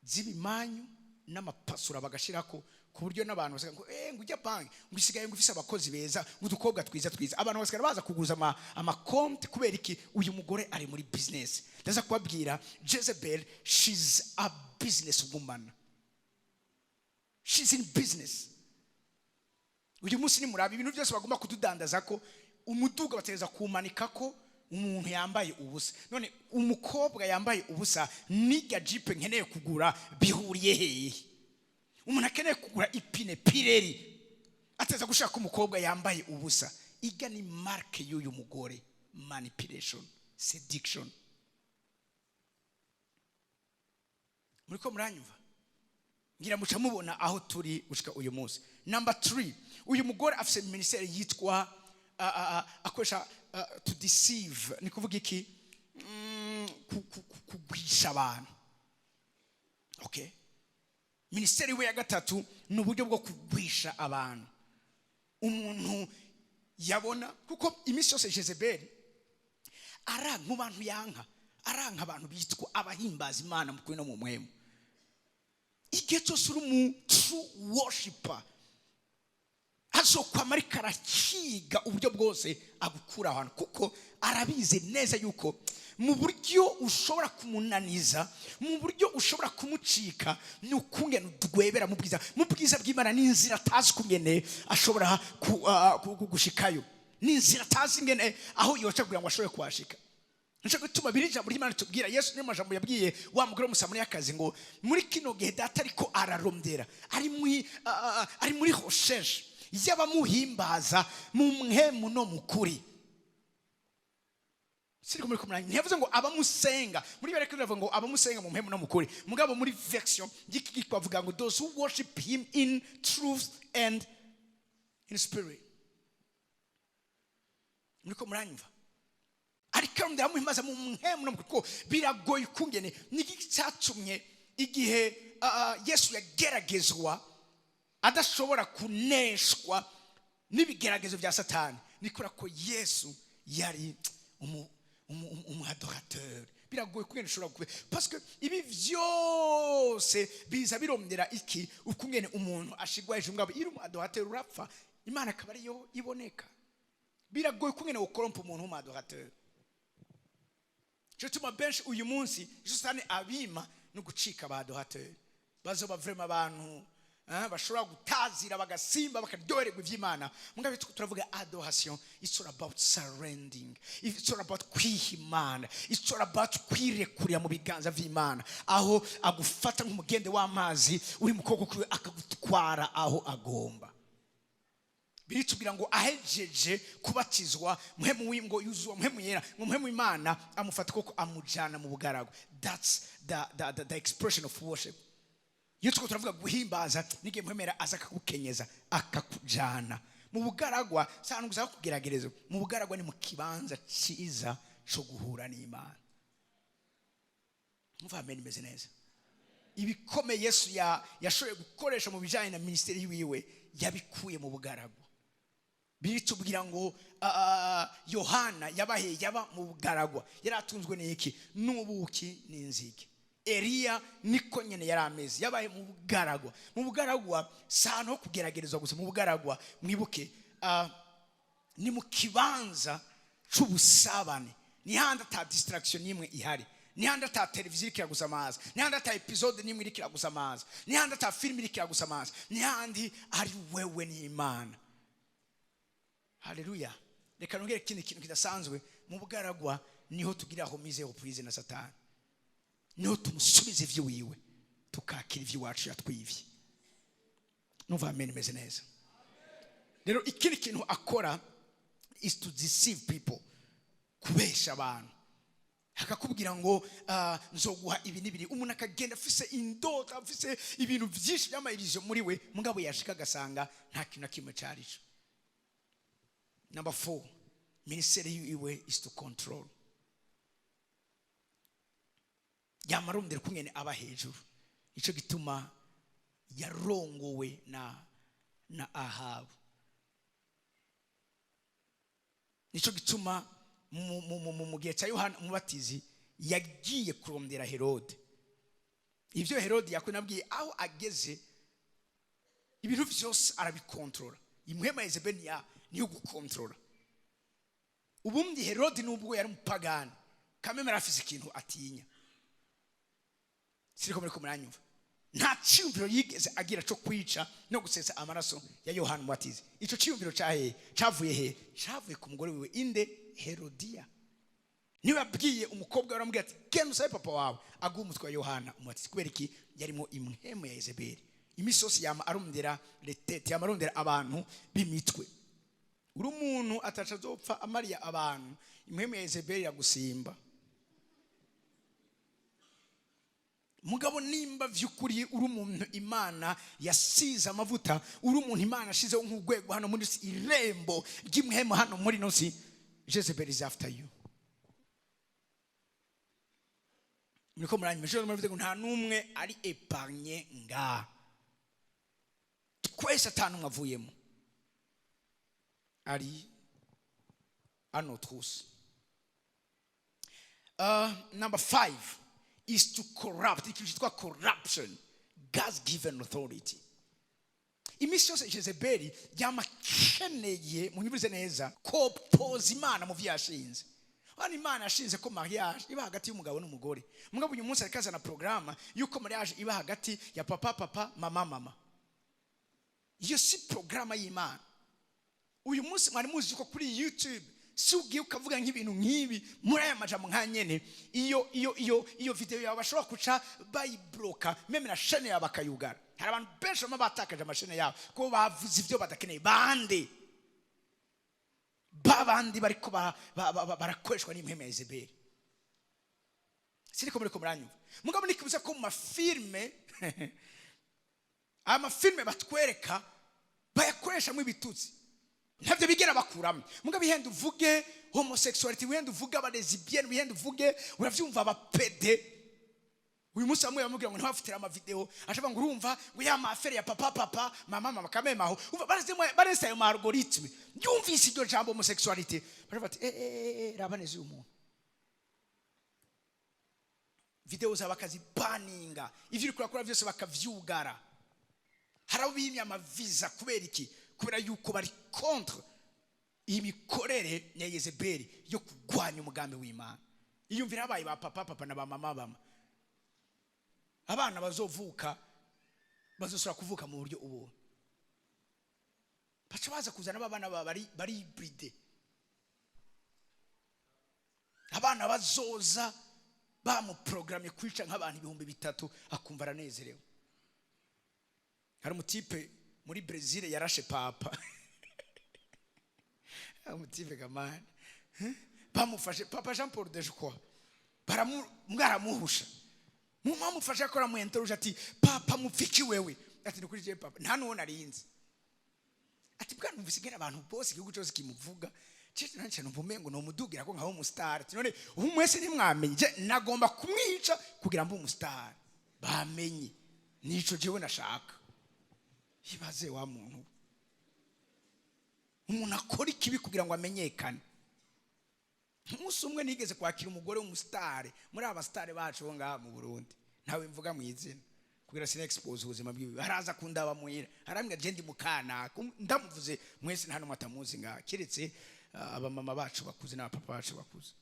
z'ibimanyu n'amapasura, bagashirako ku buryo n'abantu basigaye ngo ngo ujya banki ngo isigaye ngo ifise abakozi beza, ngo udukobwa twiza twiza. Abantu basigara baza kuguza amakonti. Kubera iki? Uyu mugore ari muri business. Ndaza kubabwira, Jezebel, she's a business woman, she's in business. Uyu munsi nimuraba ibintu byose bagomba kutudandaza ko umuduga bategereza kuwumanika ko umuntu yambaye ubusa. None umukobwa yambaye ubusa n'irya jipe nkeneye kugura bihuriye hehe? Umuntu akeneye kugura ipine Pirelli ateza gushaka umukobwa yambaye ubusa. Irya ni marque y'uyu mugore, manipulation, seduction. Muri ko muranyumva? Ngira muca mubona aho turi gushika uyu munsi. Number 3, uyu mugore afise ministère yitwa akoresha to deceive. Ni kuvuga iki? Kugwisha abantu. Okay, ministère we ya gatatu ni uburyo bwo kugwisha abantu. Umuntu yabona, kuko iminsi yose Jezebel aranka mu bantu, yanka, aranka abantu bitwa abahimbaza Imana mu kuri no mu mwemu. Igihe cyose uri umu true worshiper, azokwama ariko arakiga uburyo bwose agukura ahantu, kuko arabizi neza yuko mu buryo ushobora kumunaniza, mu buryo ushobora kumucika, ni ukungene udwebera mu bwiza bw'Imana. N'inzira atazi ukungene ashobora gushikayo, n'inzira atazi ingene aho yoca kugira ngo ashobore kuhashika. Nico gituma biri ijambo ry'Imana tubwira Yesu, niyo majambo yabwiye wa mugore w'Umusamariyakazi ngo muri kino gihe Data ariko ararondera, ari muri recherche y'abamuhimbaza mu mpwemu no mu kuri. Siri muri kumuranya, ntiyavuze ngo abamusenga. Muri bere biravuga ngo abamusenga mu mpwemu no mu kuri, mugabo muri version y'iki bavuga ngo those who worship him in truth and in spirit. Muri ko muranyumva? Ariko ndamuhimbaza mu mpwemu no mu kuri, kuko biragoye ukungene. Niki cyatumye igihe Yesu yageragezwa adashobora kuneshwa n'ibigeragezo bya Satani? Ni kubera ko Yesu yari umu adorateur. Biragoye kungene ushobora kube, parce que ibi vyose biza birondera iki? Ukungene umuntu ashigwa hejuru. Ngabo iyo uri umu adorateur urapfa, Imana akaba ariyo iboneka. Biragoye kungene ukorompa umuntu w'umu adorateur. Cyo tuma benshi uyu munsi Satani abima no gucika ba adorateur, bazoba vraiment abantu bashobora gutazira, bagasimba, bakaryohererwa iby'Imana. Mugabe turavuga adoration, it's all about surrendering, it's all about kwiha Imana, it's all about kwirekurira mu biganza vy'Imana, aho agufata nk'umugende w'amazi uri mu kuboko kwiwe, akagutwara aho agomba. Biritubwira ngo ahejeje kubatizwa, muhemu ngo yuzuwa Muhemu Yera, ngo Muhemu Imana amufata koko amujana mu bugaragwa. That's the expression of worship. Iyo turiko turavuga guhimbaza, n'igihe Muhemera aza akagukenyeza, akakujana mu bugaragwa. Si ahantu gusa kugeragereza mu bugaragwa, ni mu kibanza cyiza cyo guhura n'Imana. Mva amen imeze neza. Ibikomeye Yesu yashoboye gukoresha mu bijyanye na minisiteri wiwe yabikuye mu bugaragwa. Biritubwira ngo Yohana yabahe yaba mu bugaragwa, yari atunzwe n'iki? N'ubuki n'inzige. Eliya niko nyene yari ameze, yabaye mu bugaragwa. Mu bugaragwa si ahantu ho kugeragerezwa gusa. Mu bugaragwa, mwibuke, ni mu kibanza c'ubusabane, ni handi ata distraction n'imwe ihari, ni handi ata televiziyo iriko iragusamaza, ni handi ata episode n'imwe iriko iragusamaza, ni handi ata filime iriko iragusamaza, ni handi ari wewe n'Imana. Haleluya! Reka nongere ikindi kintu kidasanzwe. Mu bugaragwa niho tugira remise reprise na Satani, niho tumusubiza ivyo wiwe, tukakira ivy'iwacu yatwivye. Numva amen imeze neza. Rero ikindi kintu akora is to deceive people, kubesha abantu, akakubwira ngo nzoguha ibi n'ibiri. Umuntu akagenda afise indoto, afise ibintu byinshi by'amayirizo muri we, mugabo yashika agasanga nta kintu na kimwe carico. Number four, ministeri yiwe is to control. Yamarondera kungene aba hejuru. Nico gituma yarongowe na Ahabu. Nico gituma mu gihe cya Yohana Umubatizi yagiye kurondera Herode. Ibyo Herode yakunabwiye, aho ageze ibintu byose arabikontorora. Impwemu ya Yezebeli niyo gukontorora. Ubundi Herode, nubwo yari umupagani, kameme arafise ikintu atinya. Siriko muriko muranyumva? Nta cyiyumviro yigeze agira cyo kwica no gusesa amaraso ya Yohana Umubatizi. Icyo cyiyumviro cyahe cyavuye he? Cyavuye ku mugore wiwe inde? Herodiya. Niwe yabwiye umukobwa we, aramubwira ati: "Genda usabe papa wawe aguhe umutwe wa Yohana Umubatizi." Kubera iki? Yarimo impwemu ya Yezebeli. Iminsi yose yama arondera les têtes, yama arondera abantu b'imitwe. Uri umuntu ataca azopfa amariya abantu, impwemu ya Yezebeli yagusimba. Mugabo nimba vy'ukuri uri umuntu Imana yasize amavuta, uri umuntu Imana yashizeho nk'urwego hano muri si, irembo ry'imwemu hano muri no si, Jezebel is after you. Muriko muranyuma? Ejo muravuze ngo nta n'umwe ari épargné nga twese, ata n'umwe avuyemo, ari hano twose. Number five is to corrupt. Ikintu cyitwa corruption, God's given authority. Iminsi yose Jezebeli yamakeneye, munyumvirize neza, kopoza Imana mu byo yashinze. Hano Imana yashinze ko mariage iba hagati y'umugabo n'umugore. Mugabo uyu munsi ariko azana porogaramu y'uko mariage iba hagati ya papa papa, mama mama. Iyo si porogaramu y'Imana. Uyu munsi mwari muzi ko kuri YouTube, si ugiye ukavuga nk'ibintu nk'ibi muri aya majambo nka nyene, iyo video yawe bashobora kuca bayibloka, même na chaîne yawe bakayugara. Hari abantu benshi bama batakaje amashene yabo ko bavuze ibyo badakeneye. Bande? Babandi bariko barakoreshwa n'impwemu ya Yezebeli. Siriko muriko muranyumva? Mugabo nikibuza ko mu mafilme, aya mafilme batwereka, bayakoreshamo ibitutsi, ntabyo bigera bakuramo. Mugabo ihenda uvuge homosexuality, wihenda uvuge abalesbienne, wihenda uvuge, uravyumva, abapédé. Uyu munsi bamwe bamubwira ngo ntibafutire amavideo, ashobora ngo urumva ngo ya ma affaires ya papa papa, mama mama, kamemaho. Umva, barese ayo ma algorithme, yumvise iryo jambo homosexuality, baravuga ati: "Eh eh eh, raba neza uyu muntu." Video zabo bakazibaninga, ivyo uriko urakora byose bakavyugara. Hari abo bimye amaviza. Kubera iki? Kubera yuko bari contre imikorere ya Yezebeli yo kurwanya umugambi w'Imana. Iyumvira habaye ba papa papa na ba mama mama, abana bazovuka bazosubira kuvuka mu buryo ubu baca baza kuzana abana bari hybride, abana bazoza bamuprogramme kwica nk'abantu 3000, akumva aranezerewe. Hari umutype muri Brazil yarashe papa. Umutype kamani bamufashe, Papa Jean Paul de croix, mwaramuhusha, bamufashe akora mu interroge, ati: "Papa mupfiki wewe?" Ati: "Ni kuri je papa nta nuwo narinzi." Ati: "Bwana, numvise ingene abantu bose, igihugu cyose kimuvuga, cece nanje numva umengo nomudugira ko nkaba umustar." Ati: "None ubu mwese ntimwamenye? Je nagomba kumwica kugira mbe umustar, bamenye nico jewe nashaka." Ibaze wa muntu, umuntu akora ikibi kugira ngo amenyekane. Umunsi umwe nigeze kwakira umugore w'umustar muri aba star bacu bo ngaha mu Burundi. Ntawe mvuga mu izina kugira sina expose ubuzima bwiwe. Haraza kundaba muhira, arambwira je ndi mukanaka. Ndamuvuze mwese, nta numwe atamuzi ngaha, keretse abamama bacu bakuze n'abapapa bacu bakuze.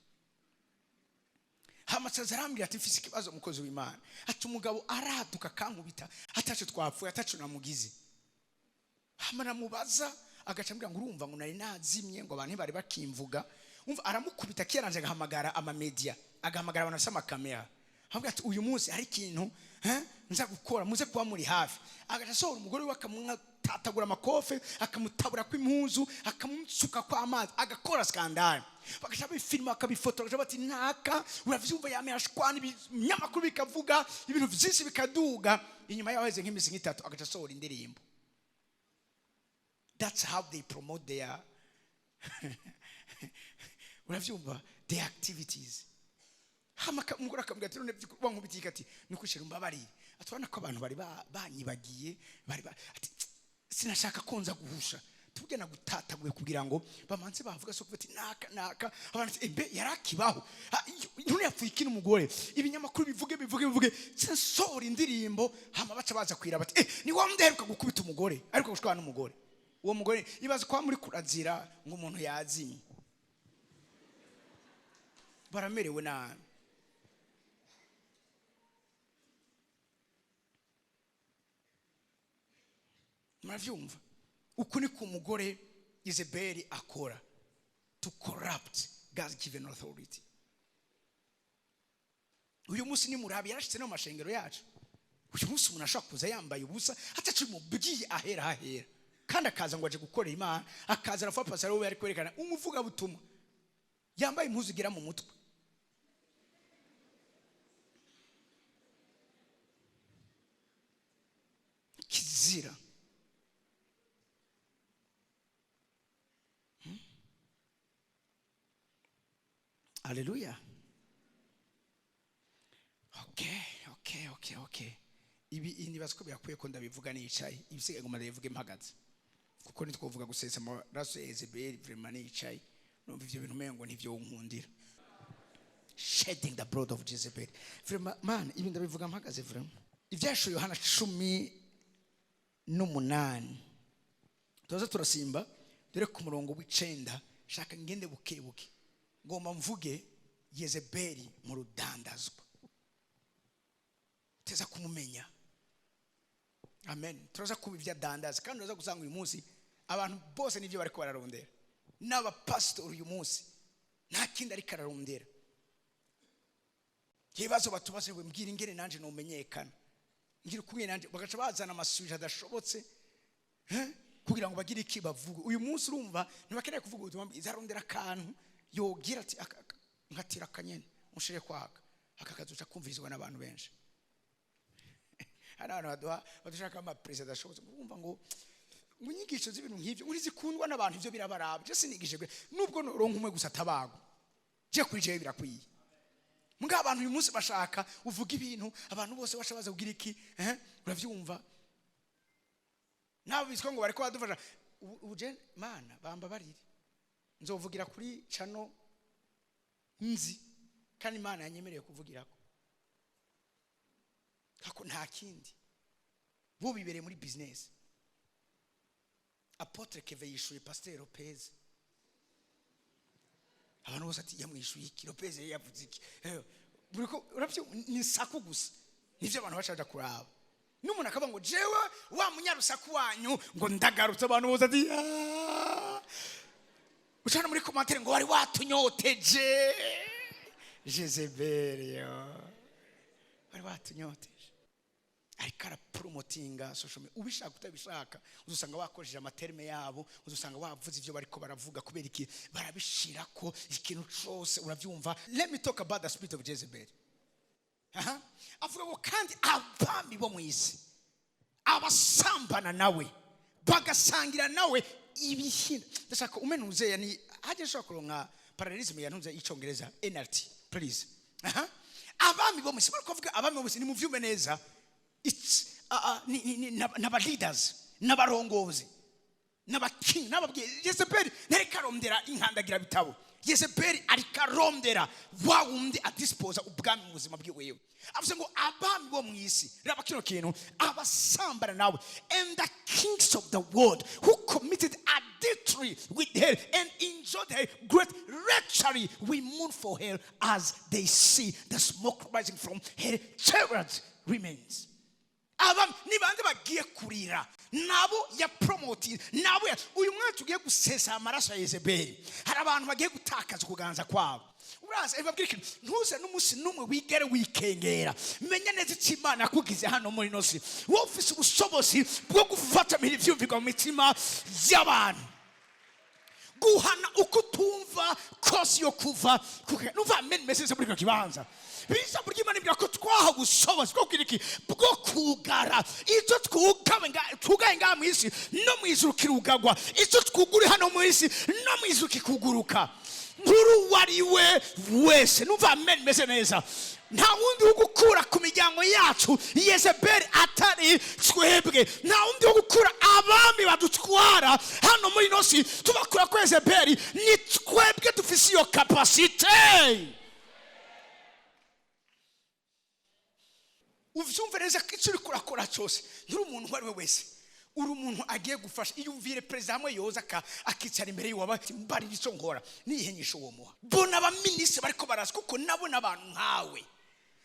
Hamasaza arambwira ati: "Mfise ikibazo, umukozi w'Imana." Ati: "Umugabo araduka akankubita, ataco twapfuye, ataco namugize." Hama namubaza, agaca ambwira ngo: "Urumva," ngo, "nari nazimye," ngo, "abantu ntibari bakimvuga." Umva, aramukubita kiyaranje, agahamagara amamedia, agahamagara abantu bafise amakamera, avuga ati: "Uyu munsi hari ikintu nza gukora, muze kuba muri hafi." Agaca asohora umugore we, akamwatatagura amakofe, akamutabura kw'impuzu, akamusuka kw'amazi, agakora scandale, bagaca bifilma, bakabifotora, bagaca bati: "Naka." Uravyumva, yame ashwana, ibinyamakuru bikavuga, ibintu vyinshi bikaduga. Inyuma yaho haheze nk'imisi nk'itatu, agaca asohora indirimbo. That's how they promote their, uravyumva, their activities. Hama umugore akamubwira ati: "None by'ukuri wankubitiye?" Ati: "Nikushira, umbabarire." Ati: "Urabona ko abantu bari banyibagiye, bari ati sinashaka ko nza guhusha tubwe nagutataguye kugira ngo bamanze bavuga so kuvuga ati naka naka." Abantu ati: "Embe yarakibaho? None yapfuye iki n'umugore?" Ibinyamakuru bivuge, bivuge, bivuge, nsohora indirimbo. Hama baca baza kwira bati: "Eh, ni wa wundi aheruka gukubita umugore, ariko gushwana n'umugore." Uwo mugore, ibaze kwa muri kurazira ngo umuntu yazimye, baramerewe nabi. Muravyumva, uku ni ku mugore Yezebeli akora to corrupt God's given authority. Uyu munsi ni murabi yarashitse no mu mashengero yacu. Uyu munsi umuntu ashobora kuza yambaye ubusa, ataco mubwiye, ahera hahera, kandi akaza ngo aje gukorera Imana, akaza arafa pastor we ari kwerekana umuvugabutumwa yambaye impuzu igera mu mutwe. Kizira. Haleluya. Okay, ibi nibaza ko birakwiye ko ndabivuga nicaye. Ibisigaye ngoma ndabivuge mpagaze, kuko nitwovuga gusesa amaraso ya Yezebeli vraiment nicaye. Numva ivyo bintu umengo ntivyo nkundira. Shedding the blood of Jezebel, vraiment, man, ibi ndabivuga mpagaze vraiment. Ivyashuye Yohana 18, tuza turasimba dore ku murongo w'icenda. Shaka ngende buke buke, ngomba mvuge Yezebeli mu rudandazwa, teza kumumenya. Amen. Turaza kuba ibyo adandaza, kandi uraza gusanga uyu munsi abantu bose nibyo bariko bararondera. N'abapasitori uyu munsi nta kindi ariko ararondera. Ibibazo batubaze ngo: "Mbwira ingene nanje nomenyekana, ngira ukumwe nanje." Bagaca bazana amasuje adashobotse, kugira ngo bagire iki bavuga. Uyu munsi urumva ntibakeneye kuvuga ubutumwa bwiza, arondera akantu yogira ati: "Nkatira akanyene unshire kwaka aka kazoca kumvirizwa n'abantu benshi." Hari abantu baduha badushaka amaperezida adashobotse. Urumva ngo inyigisho z'ibintu nk'ibyo ngo ntizikundwa n'abantu. Ibyo birabaraba. Je sinigije nubwo noronka umwe gusa atabagwa, je kuri jewe birakwiye. Mbwa abantu uyu munsi bashaka uvuga ibintu abantu bose baca baza kugira iki, uravyumva, nabo bitwa ngo bariko badufasha. Ubu je, mana bamba barire, nzovugira kuri cano nzi kandi Imana yanyemereye kuvugirako, kako nta kindi. Bo bibereye muri business. Apôtre Keve yishuye Pasteur Lopez, abantu bose ati: "Yamwishuye iki? Lopez yari yavuze iki?" Buriko uravyo, ni saku gusa, nivyo abantu baca baja kuraba. N'umuntu akavuga ngo: "Jewe wa munyarusaku wanyu," ngo, "ndagarutse." Abantu bose ati: "Ah." Ucana muri commentaire ngo: "Wari watunyoteje Jezebel, yo wari watunyoteje." Ariko arapromotinga social media. Ubishaka utabishaka, uzusanga wakoresheje amaterme yabo, uzusanga wavuze ivyo bariko baravuga. Kubera iki? Barabishirako ikintu cose, uravyumva. Let me talk about the spirit of Jezebel. Aha. Avuga ngo: "Kandi abami bo mu isi abasambana nawe bagasangira nawe ibihinda." Ndashaka umenuze yani hajya ashobora kuronka parallelism yantuze y'icongereza, NLT, please. Aha. Abami bo mu isi, bari kuvuga abami bo mu isi, ni muvyume neza. It's n'aba leaders, n'abarongozi. N'abakingi n'ababwiye, Yezebeli ntariko arondera inkandagira bitabo. Yezebeli ariko arondera wa wundi adispoza ubwami mu buzima bwiwewe. Avuze ngo abami bo mu isi, raba kino kintu, abasambana nawe, and the kings of the world who committed adultery with her and enjoyed her great treachery will mourn for her as they see the smoke rising from her charred remains. Aba ni bande bagiye kurira? Nabo ya promoting, nabo ya uyu mwaka tugiye gusesa amaraso ya Yezebeli. Hari abantu bagiye gutakaza ukuganza kwabo. Uraza babwira ikintu, ntuze n'umunsi n'umwe wigere wikengera. Menya neza icyo Imana yakugize hano muri ino si. Wowe ufise ubushobozi bwo gufata ivyumvirwa mu mitima y'abantu, guhana uko utumva kose yo kuva. Numva amen message muri kino kibanza. Ijambo ry'Imana rivuga ko twahawe ubushobozi bwo kugira iki? Bwo kugara. Icyo twugawe twugaye ngaha mu isi, no mu ijuru kirugagwa. Icyo twugure hano mu isi, no mu ijuru kikuguruka. Nkuru uwo ari we wese, numva amen meze neza. Nta wundi wo gukura ku miryango yacu Yezebeli atari twebwe. Nta wundi wo gukura abami badutwara hano muri ino si tubakura ko Yezebeli, ni twebwe dufise iyo capacité. Uvyumve neza ko icyo uriko urakora cyose, nturi umuntu uwo ari we wese, uri umuntu agiye gufasha. Iyumvire perezida hamwe yoza akicara imbere yiwe, ati: "Mbarira icyo nkora." Niyihe nyisho uwo muha? Bona abaminisitiri bariko baraza, kuko nabo n'abantu nkawe.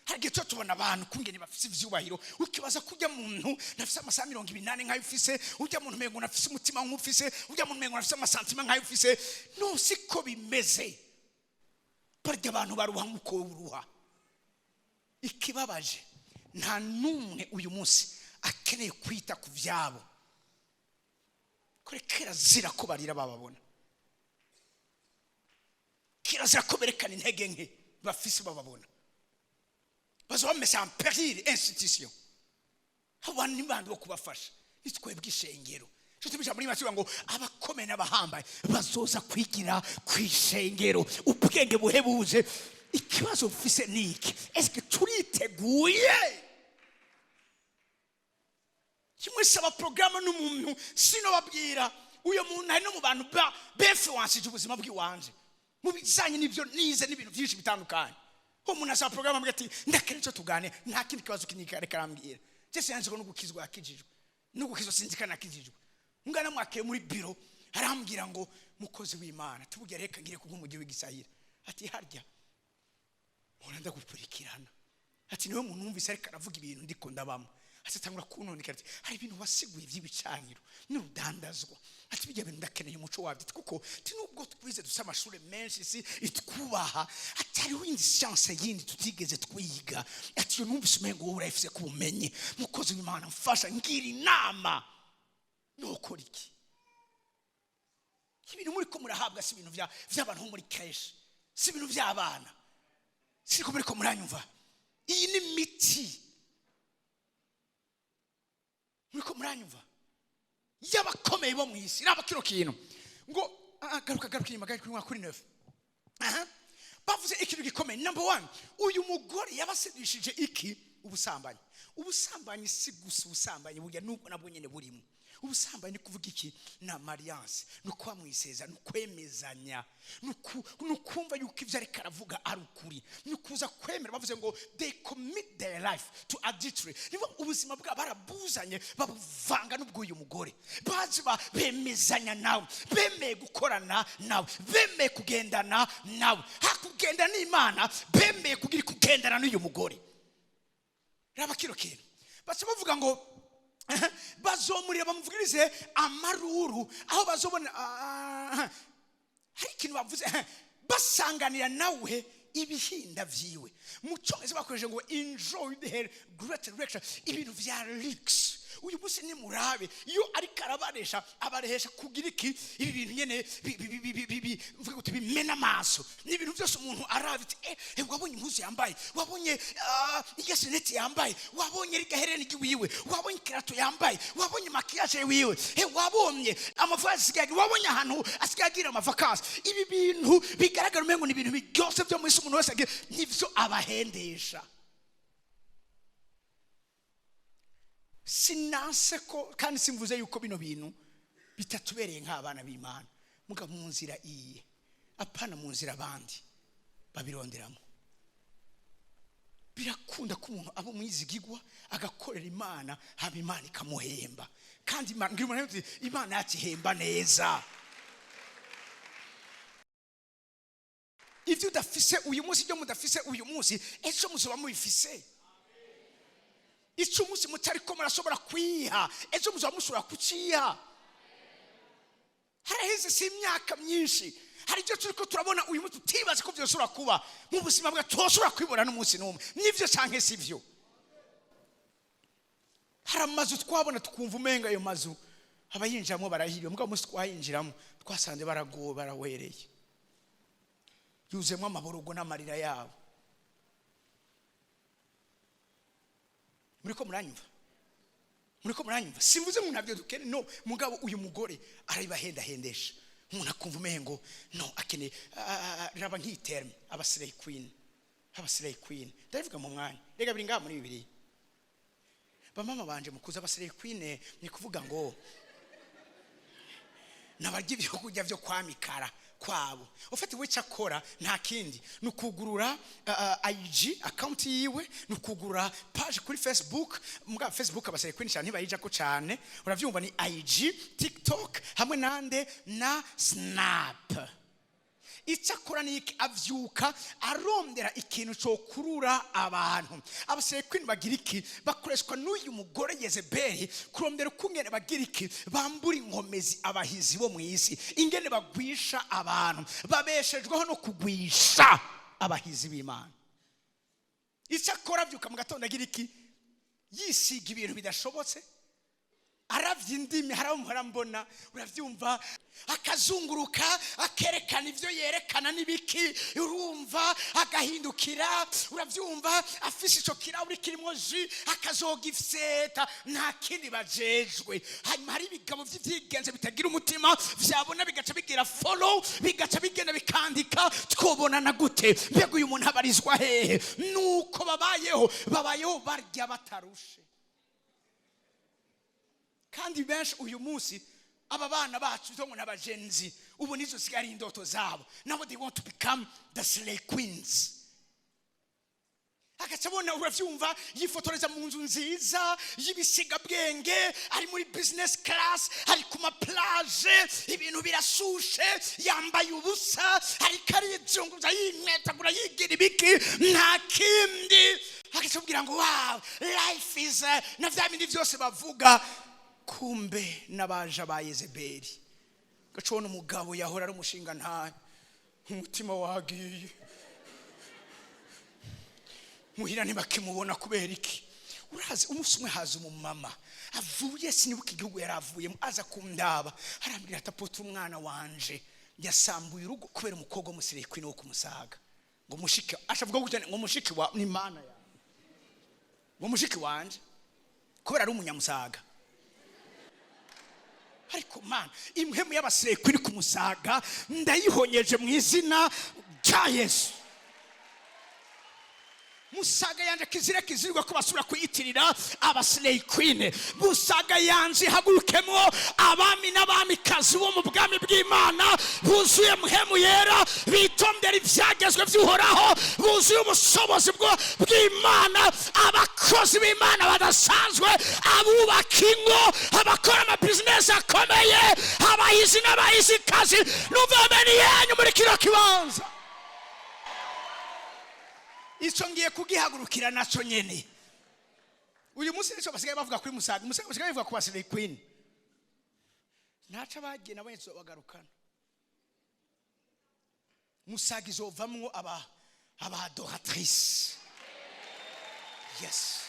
Hari igihe tuba tubona abantu kungene bafise ivyubahiro, ukibaza ko ujya muntu nafise amasaha 28 nkayo ufise, ujya muntu umengo nafise umutima nk'ufise, ujya muntu umengo nafise ama sentiments nkayo ufise. No siko bimeze. Barya abantu baruha nk'uko wowe uruha. Ikibabaje, nta n'umwe uyu munsi akeneye kwita ku byabo. Kore kirazira ko barira bababona, kirazira ko berekana intege nke bafise bababona. Baza bameze en péril institution. Abo bantu ni bandi bo kubafasha? Ni twebwe ishengero. Nshuti, ijambo ry'Imana kivuga ngo abakomeye n'abahambaye bazoza kwigira ku ishengero ubwenge buhebuje. Ikibazo mfise ni iki: eske turiteguye? Kimwe saba porogaramu n'umuntu sinobabwira. Uyo muntu ari no mu bantu befluwansije ubuzima bw'iwanje mu bijanye n'ibyo nize n'ibintu byinshi bitandukanye. Uwo muntu asaba porogaramu, ambwira ati: "Ndakene icyo tuganira." Nta kindi kibazo kinini ariko arambwira. Jese yanze ko no gukizwa yakijijwe, no gukizwa sinzi ko nakijijwe. Ngana mwakiye muri biro, arambwira ngo: "Mukozi w'Imana, tubugere reka ngire ku nk'umujyi w'igisahira." Ati: "Harya mpora ndagukurikirana." Ati: "Niwe muntu wumvise ariko aravuga ibintu ndiko ndabamo." Ati: "Atangura kuntoneka." Ati: "Hari ibintu wasiguye by'ibicaniro n'urudandazwa." Ati: "Bijya bintu ndakeneye umuco wabyo." Ati: "Kuko ati nubwo twize, dufite amashuri menshi, si itwubaha." Ati: "Hariho indi science yindi tutigeze twiga." Ati: "Iyo numvise umengo wowe urayifise ku bumenyi. Mukozi w'Imana, mfasha, ngira inama, nukora iki?" Ibintu muri ko murahabwa si ibintu by'abantu bo muri crèche, si ibintu by'abana. Siko muri ko muranyumva? Iyi ni miti. Muri ko muranyumva? Y'abakomeye bo mu isi. Raba kino kintu ngo garuka, garuka inyuma, garuka kuri 9. Aha bavuze ikintu gikomeye. Number one, uyu mugore yabasedishije iki? Ubusambanyi. Ubusambanyi si gusa ubusambanyi burya, nubwo nabwo nyine burimo ubusambanyi. Ni kuvuga iki? Ni amariyanse, ni ukuba mwiseza, ni ukwemezanya, ni ukumva yuko ibyo ariko aravuga ari ukuri, ni ukuza kwemera. Bavuze ngo they commit their life to adultery. Nibo ubuzima bwabo barabuzanye, babuvanga n'ubw'uyu mugore. Bazi bemezanya nawe, bemeye gukorana nawe, bemeye kugendana nawe. Hakugenda n'Imana, bemeye kugira kugendana n'uyu mugore. Raba kino kintu, baca bavuga ngo bazomurira, bamuvugirize amaruru aho bazobona. Hari ikintu bavuze, basanganira nawe ibihinda vyiwe. Mu cyongereza bakoresheje ngo enjoy her great luxury, ibintu vya luxe. Uyu munsi nimurabe iyo ariko arabaresha, abarehesha kugira iki? Ibi bintu nyene mvuga kuti bimena amaso. Ni ibintu byose umuntu araba ati: "Eh, wabonye impuzu yambaye? Wabonye irya chaînette yambaye? Wabonye rirya hereni ry'iwiwe? Wabonye ikirato yambaye? Wabonye maquillage wiwe? Wabonye amafaranga asigaye? Wabonye ahantu asigaye agira ama vacances?" Ibi bintu bigaragara umengo ni ibintu byose byo mu isi umuntu wese agira, nivyo abahendesha. Sinanse ko kandi simvuze yuko bino bintu Bitatubereye nk'abana b'Imana, muga mu nzira iye, apana mu nzira abandi babironderamo. Birakunda ko umuntu aba umwizigigwa agakorera Imana, haba Imana ikamuhemba. Kandi Imana, ngira umuntu ati, Imana yakihemba neza. Ibyo udafise uyu munsi, ibyo mudafise uyu munsi, ejo muzoba mubifise. Icyo umunsi mutariko murashobora kwiha, ejo muzoba mushobora kuciha. Haraheze si imyaka myinshi, hari ibyo turiko turabona uyu munsi tutibaza ko vyoshobora kuba mu buzima bwacu, toshobora kwibona n'umunsi n'umwe. Nivyo canke sivyo? Hari amazu twabona tukumva umenga ayo mazu abayinjiramo barahiriwe, mugabo umunsi twayinjiramo twasanze baragowe, barawereye, yuzuyemo amaborogo n'amarira yabo. Muriko muranyumva? Muriko muranyumva? Simvuze ngo ntabyo dukene, no, mugabo uyu mugore arabibahendahendesha. Umuntu akumva umengo no akeneye, raba nk'iyi terme aba slay queen, aba slay queen. Ndabivuga mu mwanya, rega biri ngaha muri Bibiliya. Bamama banje mukuza aba slay queen ni kuvuga ngo nabarya ibyo kurya byo kwamikara kwabo. Ufite we cyakora nta kindi, ni ukugurura IG account yiwe, ni ukugurura page kuri Facebook. Muga Facebook aba slay queen cyane ntibayija ko cyane, uravyumva, ni IG, TikTok hamwe nande na Snap. Icyakora ni iki? Avyuka arondera ikintu cyo kurura abantu. Aba slay queen bagira iki? Bakoreshwa n'uyu mugore Yezebeli kurondera ukungene bagira iki? Bambura inkomezi abahizi bo mu isi, ingene bagwisha abantu, babeshejweho no kugwisha abahizi b'Imana. Icyakora avyuka mu gatondo agira iki? Yisiga ibintu bidashobotse, aravya indimi, haramuhora mbona, uravyumva, akazunguruka akerekana ivyo yerekana n'ibiki, urumva, agahindukira, uravyumva, afise ico kirahuri kirimwo jus akazogifyeta, nta kindi bajejwe. Hanyuma hari ibigabo vy'ivyigenze bitagira umutima, vyabona bigaca bigira follow, bigaca bigenda bikandika twobonana gute, mbega uyu muntu abarizwa hehe? Nuko babayeho, babayeho barya batarushe. Kandi benshi uyu munsi aba bana bacu byo ngo n'abagenzi ubu nizo zisigaye ari indoto zabo, nabo they want to become the slay queens. Agaca abona, uravyumva, yifotoreza mu nzu nziza y'ibisigabwenge, ari muri business class, ari ku ma plage, ibintu birashushe, yambaye ubusa, ariko arizunguza, yimwetagura, yigira ibiki, nta kindi. Agaca abwira ngo wow, life is na vya bindi vyose bavuga. Kumbe n'abaja ba Yezebeli. Gaca ubona umugabo yahora ari umushinga ntayo, umutima wagiye muhira, ntibakimubona. Kubera iki? Urazi umunsi umwe haza umumama avuye, sinibuka igihugu yari avuyemo, aza kundaba, arambwira ati apôtre, umwana wanje yasambuye urugo kubera umukobwa w'umu slay queen wo kumusaga, ngo mushiki, ashavuga gutya ngo mushiki wa ni mana ya ngo mushiki wanje, kubera ari umunyamusaga. Ariko mana, impwemu y'aba slay queen kumusaga ndayihonyeje mu izina rya Yesu. Musaga yanje kizire kizirirwa ko basubira kuyitirira aba slay queen. Musaga yanje ihagurukemo abami n'abamikazi bo mu bwami bw'Imana buzuye muhemu yera, bitondera ibyagezwe by'Uhoraho, buzuye ubushobozi bw'Imana, abakozi b'Imana badasanzwe, abubaka ingo, abakora amabizinesi akomeye, abahizi n'abahizikazi. Numva yanyu muri kino kibanza, icyo ngiye kugihagurukira nacyo nyene. Uyu munsi nicyo basigaye bavuga kuri Musaga, Musaga basigaye bavuga ku ba slay queen. Ntaca bagiye nabo bagarukana. Musaga izovamwo aba adoratrice, yes.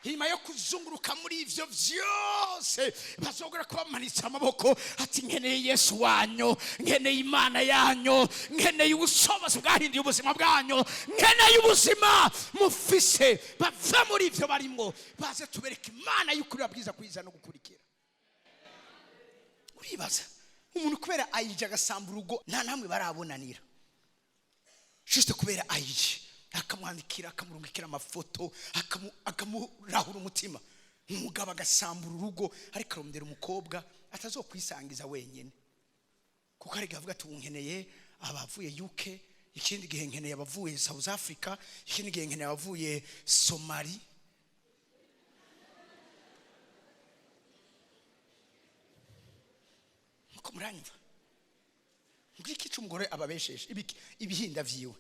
Nyuma yo kuzunguruka muri ivyo vyose, bazogera ko bamanitse amaboko ati nkeneye Yesu wanyu, nkeneye Imana yanyu, nkeneye ubushobozi bwahinduye ubuzima bwanyu, nkeneye ubuzima mufise. Bava muri ivyo barimwo, baze tubereke Imana y'ukuri, babwiza kwiza no gukurikira. Uribaza umuntu kubera ayije agasamba urugo, nta namwe barabonanira, juste kubera ayije, akamwandikira, akamurungikira amafoto, akamurahura umutima. Umugabo agasambura urugo ariko arondera umukobwa atazokwisangiza wenyine, kuko ariko avuga ati: "Ubu nkeneye abavuye UK, ikindi gihe nkeneye abavuye South Africa, ikindi gihe nkeneye abavuye Somali." Nkuko muranyumva, ngiki cy'umugore ababesheshe ibiki, ibihinda vyiwe.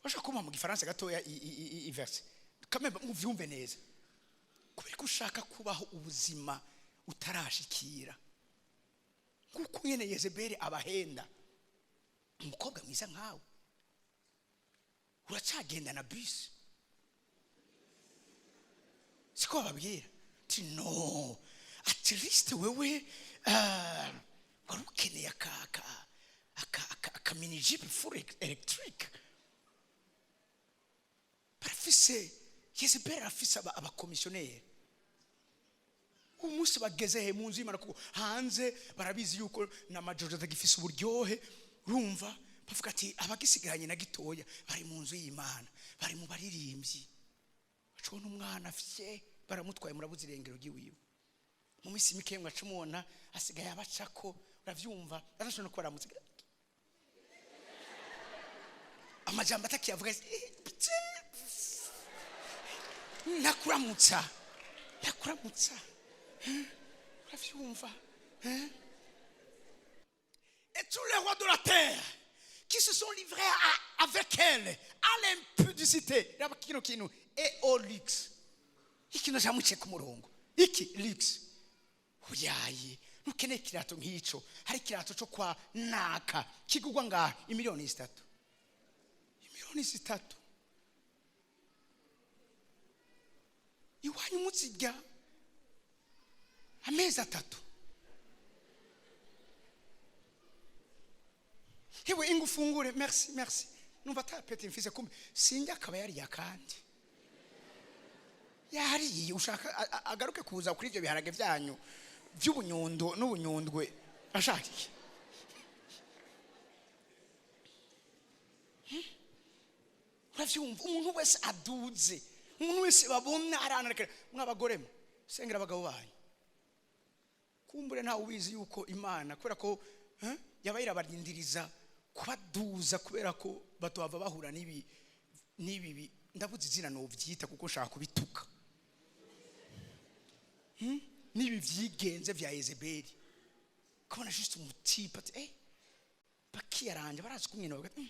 Bashaka kumpa mu Gifaransa gatoya i verset kamemba muvyumve neza. Kubera ko ushaka kubaho ubuzima utarashikira, kuko nyene Yezebeli abahenda. Umukobwa mwiza nkawe uracagenda na bisi, siko bababwira ati: "No, at least wewe wari ukeneye aka mini jupe full electric." Barafise, Yezebeli arafise abakomisiyoneri. Umunsi bageze he mu nzu y'Imana? Kuko hanze barabizi yuko na majojo atagifise uburyohe. Urumva bavuga ati abagisigaranye na gitoya bari mu nzu y'Imana, bari mu baririmbyi. Bacubona umwana fye baramutwaye, murabuze irengero ry'iwiwe. Mu minsi mike mwaca mubona asigaye abacako, uravyumva, adashobora no kubaramutsa, amajambo atakiyavuga, ntakuramutsa, ntakuramutsa, uravyumva. Et tous les rois de la terre qui se sont livrés avec elle à l'impudicité. Raba kino kintu et au luxe, ikintu cyamuciye ku murongo iki luxe. Uyaye ntukeneye ikirato nk'icyo. Hari ikirato cyo kwa naka kigugwa ngaha imiliyoni 3, imiliyoni 3. Iwanyu muzirya amezi 3. Hewe, inga ufungure. Merci, merci. Numva atapeti mfise, kumbe sinjya akaba yariye akandi yariye. Ushaka agaruke kuza kuri ibyo biharage byanyu by'ubunyundo n'ubunyundwe ashaka iki? Uravyumva, umuntu wese aduze, umuntu wese babona aranareka. Mwabagore mwe, sengera abagabo banyu. Kumbure ntawe ubizi yuko Imana, kubera ko yaba irabarindiriza kubaduza, kubera ko batohava bahura n'ibi ndabuze izina novyita kuko nshaka kubituka. N'ibi vyigenze vya Yezebeli. Kubona juste umu type ati bakiyaranje, barazi kumwina, bavuga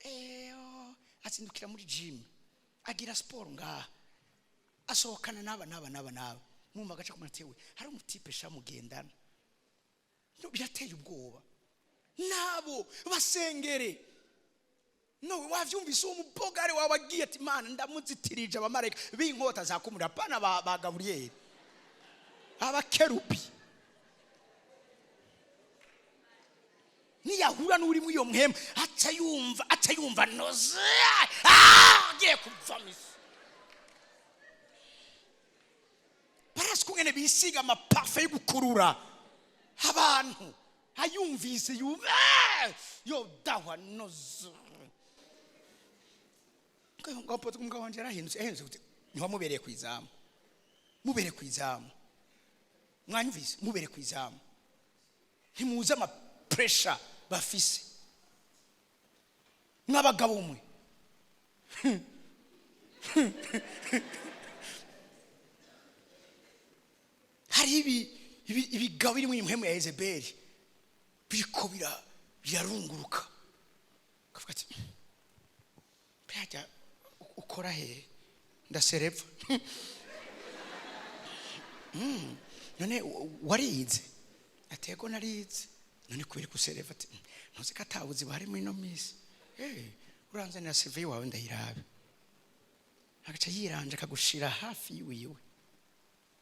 oh, azindukira muri gym, agira siporo ngaha, asohokana n'aba n'aba n'aba n'aba. Mwumva agace k'umutewe hari umu type sha mugendana. No, birateye ubwoba. Nabo basengere. No wavyumvise, uwo mubogare wawe agiye ati: "Mana, ndamuzitirije abamarayika b'inkota zakumurira." Pana ba Gaburiyeli, abakerubi. Niyahura n'uri muri iyo mpwemu, aca yumva noze, agiye kuva misi. Barazi kungene bisiga ama parfum yo gukurura abantu. Ayumvise yumva yo dahwa noze. Umugabo wanje yarahindutse. Yahindutse gute? Ntiwamubereye ku izamu. Mubereye ku izamu, mwanyumvise? Mubereye ku izamu. Ntimuzi ama pressure bafise mw'abagabo mwe. Hari ibigabo biri mu impwemu ya Yezebeli biriko birarunguruka, kavuga ati: "Byajya ukora he?" "Ndasereva." "None warize?" "Atego narize." "None kubera ko usereva?" Ati: "Ntuzi ko atabuzi buhari muri ino minsi? Uranzanira CV wawe ndayirabe." Agaca yiranje akagushira hafi yiwiwe,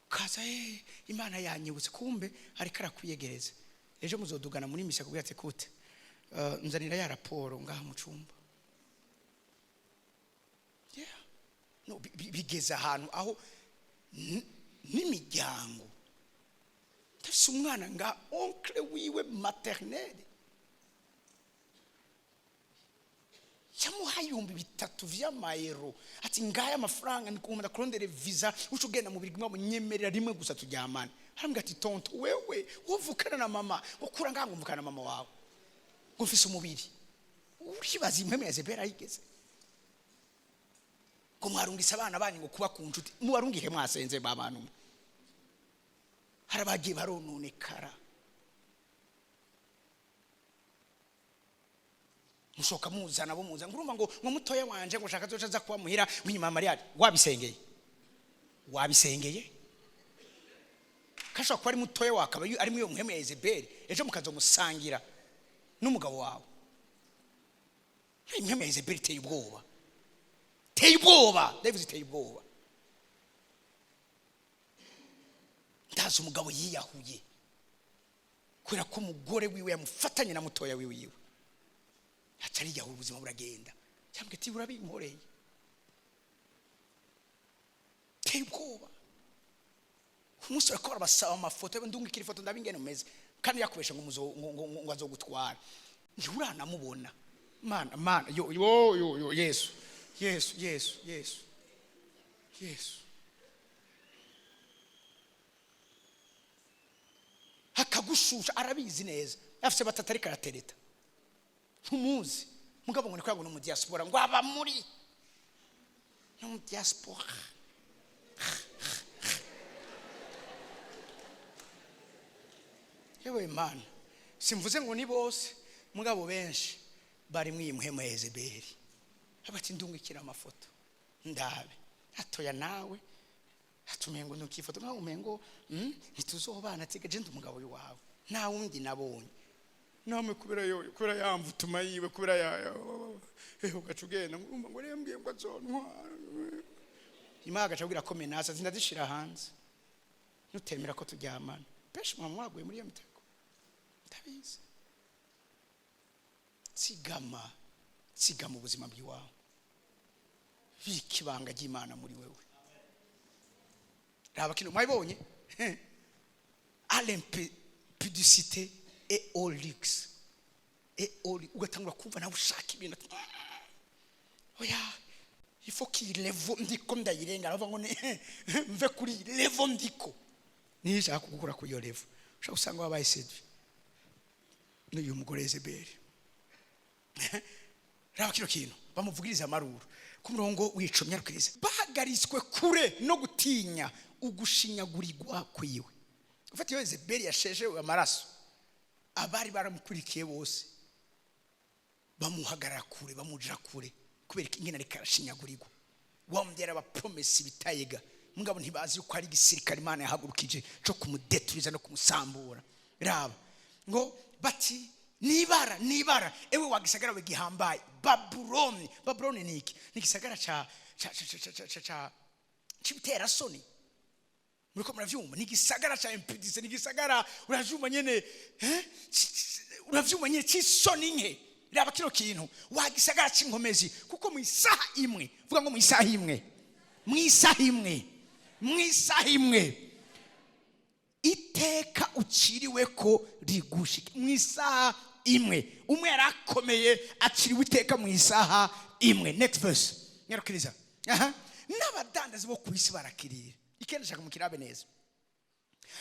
kaza "Imana yanyibutse." Kumbe ariko arakwiyegereza. Ejo muzodugana muri misa, kubwira ati: "Kute, nzanira ya raporo ngaha mu cumba." Yeah. No, bigeze ahantu aho n'imiryango. Ndafise umwana nga oncle wiwe maternel Yamuhaye 3000 vy'amayero, ati ngaya amafaranga nikugomba kurondera visa uca ugenda mu birigwa, munyemerera rimwe gusa turyamane. Arambwira ati tonto, wewe wovukana na mama, ukura ngaha ngo mvukana na mama wawe, ngo mfise umubiri. Uribaza impwemu ya Yezebeli ayigeze ngo mwarungise abana banyu ngo kuba ku nshuti, mubarungike mwasenze ba bantu mwe. Hari abagiye barononekara, mushoka muzana bo muzana, urumva ngo mutoya wanje ngo shaka azoca aza kuba muhira ngo Mariya. Wabisengeye, wabisengeye kashobora kuba ari mutoya wakaba ari muri iyo mpwemu ya Yezebeli, ejo mukazomusangira n'umugabo wawe. Impwemu ya Yezebeli iteye ubwoba, iteye ubwoba, ndabivuze iteye ubwoba. Ndazi umugabo yiyahuye kubera ko umugore wiwe yamufatanye na mutoya wiwe, aca ariyahura, ubuzima buragenda. Cyangwa ati urabinkoreye, iteye ubwoba. Umunsi bariko barabasaba amafoto, ndungikira ifoto ndabingene umeze, kandi yakubesha ngo ngo azogutwara, ntiuranamubona. Mana, mana, yo yo yo yo, Yesu, Yesu, Yesu, Yesu, Yesu. Akagushusha, arabizi neza, afise batatu ariko aratereta, ntumuzi mugabo ngo ni kwago no mu diaspora, ngo aba muri no mu diaspora. Yewe Mana, simvuze ngo ni bose, mugabo benshi bari mu mpwemu ya Yezebeli. Abati ndungikira amafoto ndabe, atoya nawe atumengo ntukifoto nkaho umengo ntituzobana, ati je ndi umugabo wawe nta wundi nabonye. Namwe kubera yo, kubera yamvutuma yiwe, kubera ya ugaca ugenda urumva ngo rembwiye ngo azontwara. Imana agaca abwira ko menace zindazishira hanze, nutemera ko turyamana. Benshi mwa mwaguye muri iyo mitego, ndabizi. Tsigama, tsigama ubuzima bw'iwawe, bika ibanga ry'Imana muri wewe. Raba kino mwabibonye, à l'impudicité et au luxe, et au luxe. Ugatangura kumva nawe ushaka ibintu, ati oya, il faut qu'il levo ndiko ndayirenga, aravuga ngo mve kuri levo ndiko. Niyo ishaka kugukura kuri iyo levo, ushaka usanga wabaye séduit n'uyu mugore Yezebeli. Raba kino kintu bamuvugiriza amaruru ku murongo w'icumi, nyarukiriza bahagaritswe kure no gutinya ugushinyagurirwa kwiwe. Ufata iyo Yezebeli yashejewe amaraso, abari baramukurikiye bose bamuhagarara kure, bamuja kure, kubera ingene ariko arashinyagurirwa. Wambyara abapromesi bitayega, mugabo ntibazi yuko ari igisirikare Imana yahagurukije cyo kumudeturiza no kumusambura. Raba ngo bati nibara, nibara ewe wagisagara we gihambaye Babuloni. Babuloni ni iki? Ni igisagara ca ca ca ca ca ca ca c'ibiterasoni. Muriko muravyumva? Ni igisagara ca impudicité, ni igisagara uravyumva nyene, uravyumva nyene c'isoni nke. Raba kino kintu, wagisagara c'inkomezi, kuko mu isaha imwe, vuga ngo mu isaha imwe, mu isaha imwe, mu isaha imwe iteka uciriwe ko rigushike. Mu isaha imwe, umwe yarakomeye aciriwe iteka mu isaha imwe. Next verse, nyarukiriza. Aha, n'abadandazi bo ku isi barakirira. Ikenda shaka mukirabe neza,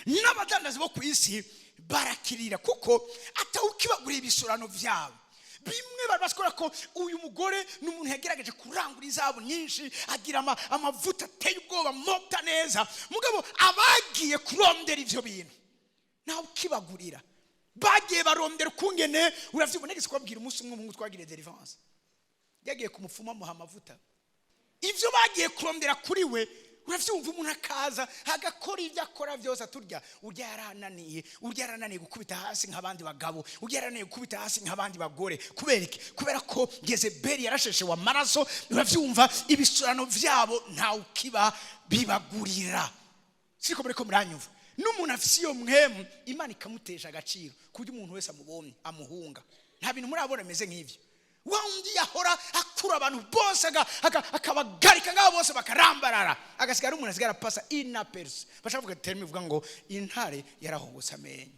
n'abadandazi bo ku isi barakirira, kuko atawukibaguriye ibisurano vyabo. Bimwe bari basikora ko uyu mugore ni umuntu yagerageje kurangura izahabu nyinshi, agira amavuta ateye ubwoba, mota neza, mugabo abagiye kurondera ivyo bintu ntawe ukibagurira. Bagiye barondera ukungene, uravyumva. Nigeze kubabwira umunsi umwe umuhungu twagiriye deliverance, yagiye ku mupfumu amuha amavuta. Ivyo bagiye kurondera kuri we, uravyumva, umuntu akaza agakora ibyo akora byose, aturya urya yarananiye, urya yarananiye gukubita hasi nk'abandi bagabo, urya yarananiye gukubita hasi nk'abandi bagore. Kubera iki? Kubera ko Yezebeli yarasheshewe amaraso, uravyumva, ibisurano vyabo ntawe ukiba bibagurira. Siko muriko muranyumva? N'umuntu afise iyo mpwemu, Imana ikamutesha agaciro ku buryo umuntu wese amubonye amuhunga. Nta bintu murabona bimeze nk'ivyo. Wa wundi yahora akura abantu bose akabagarika ngaho bose bakarambarara, agasigara umuntu asigara pasa inaperçu. Bashaka kuvuga terme ivuga ngo intare yarahongotse amenyo.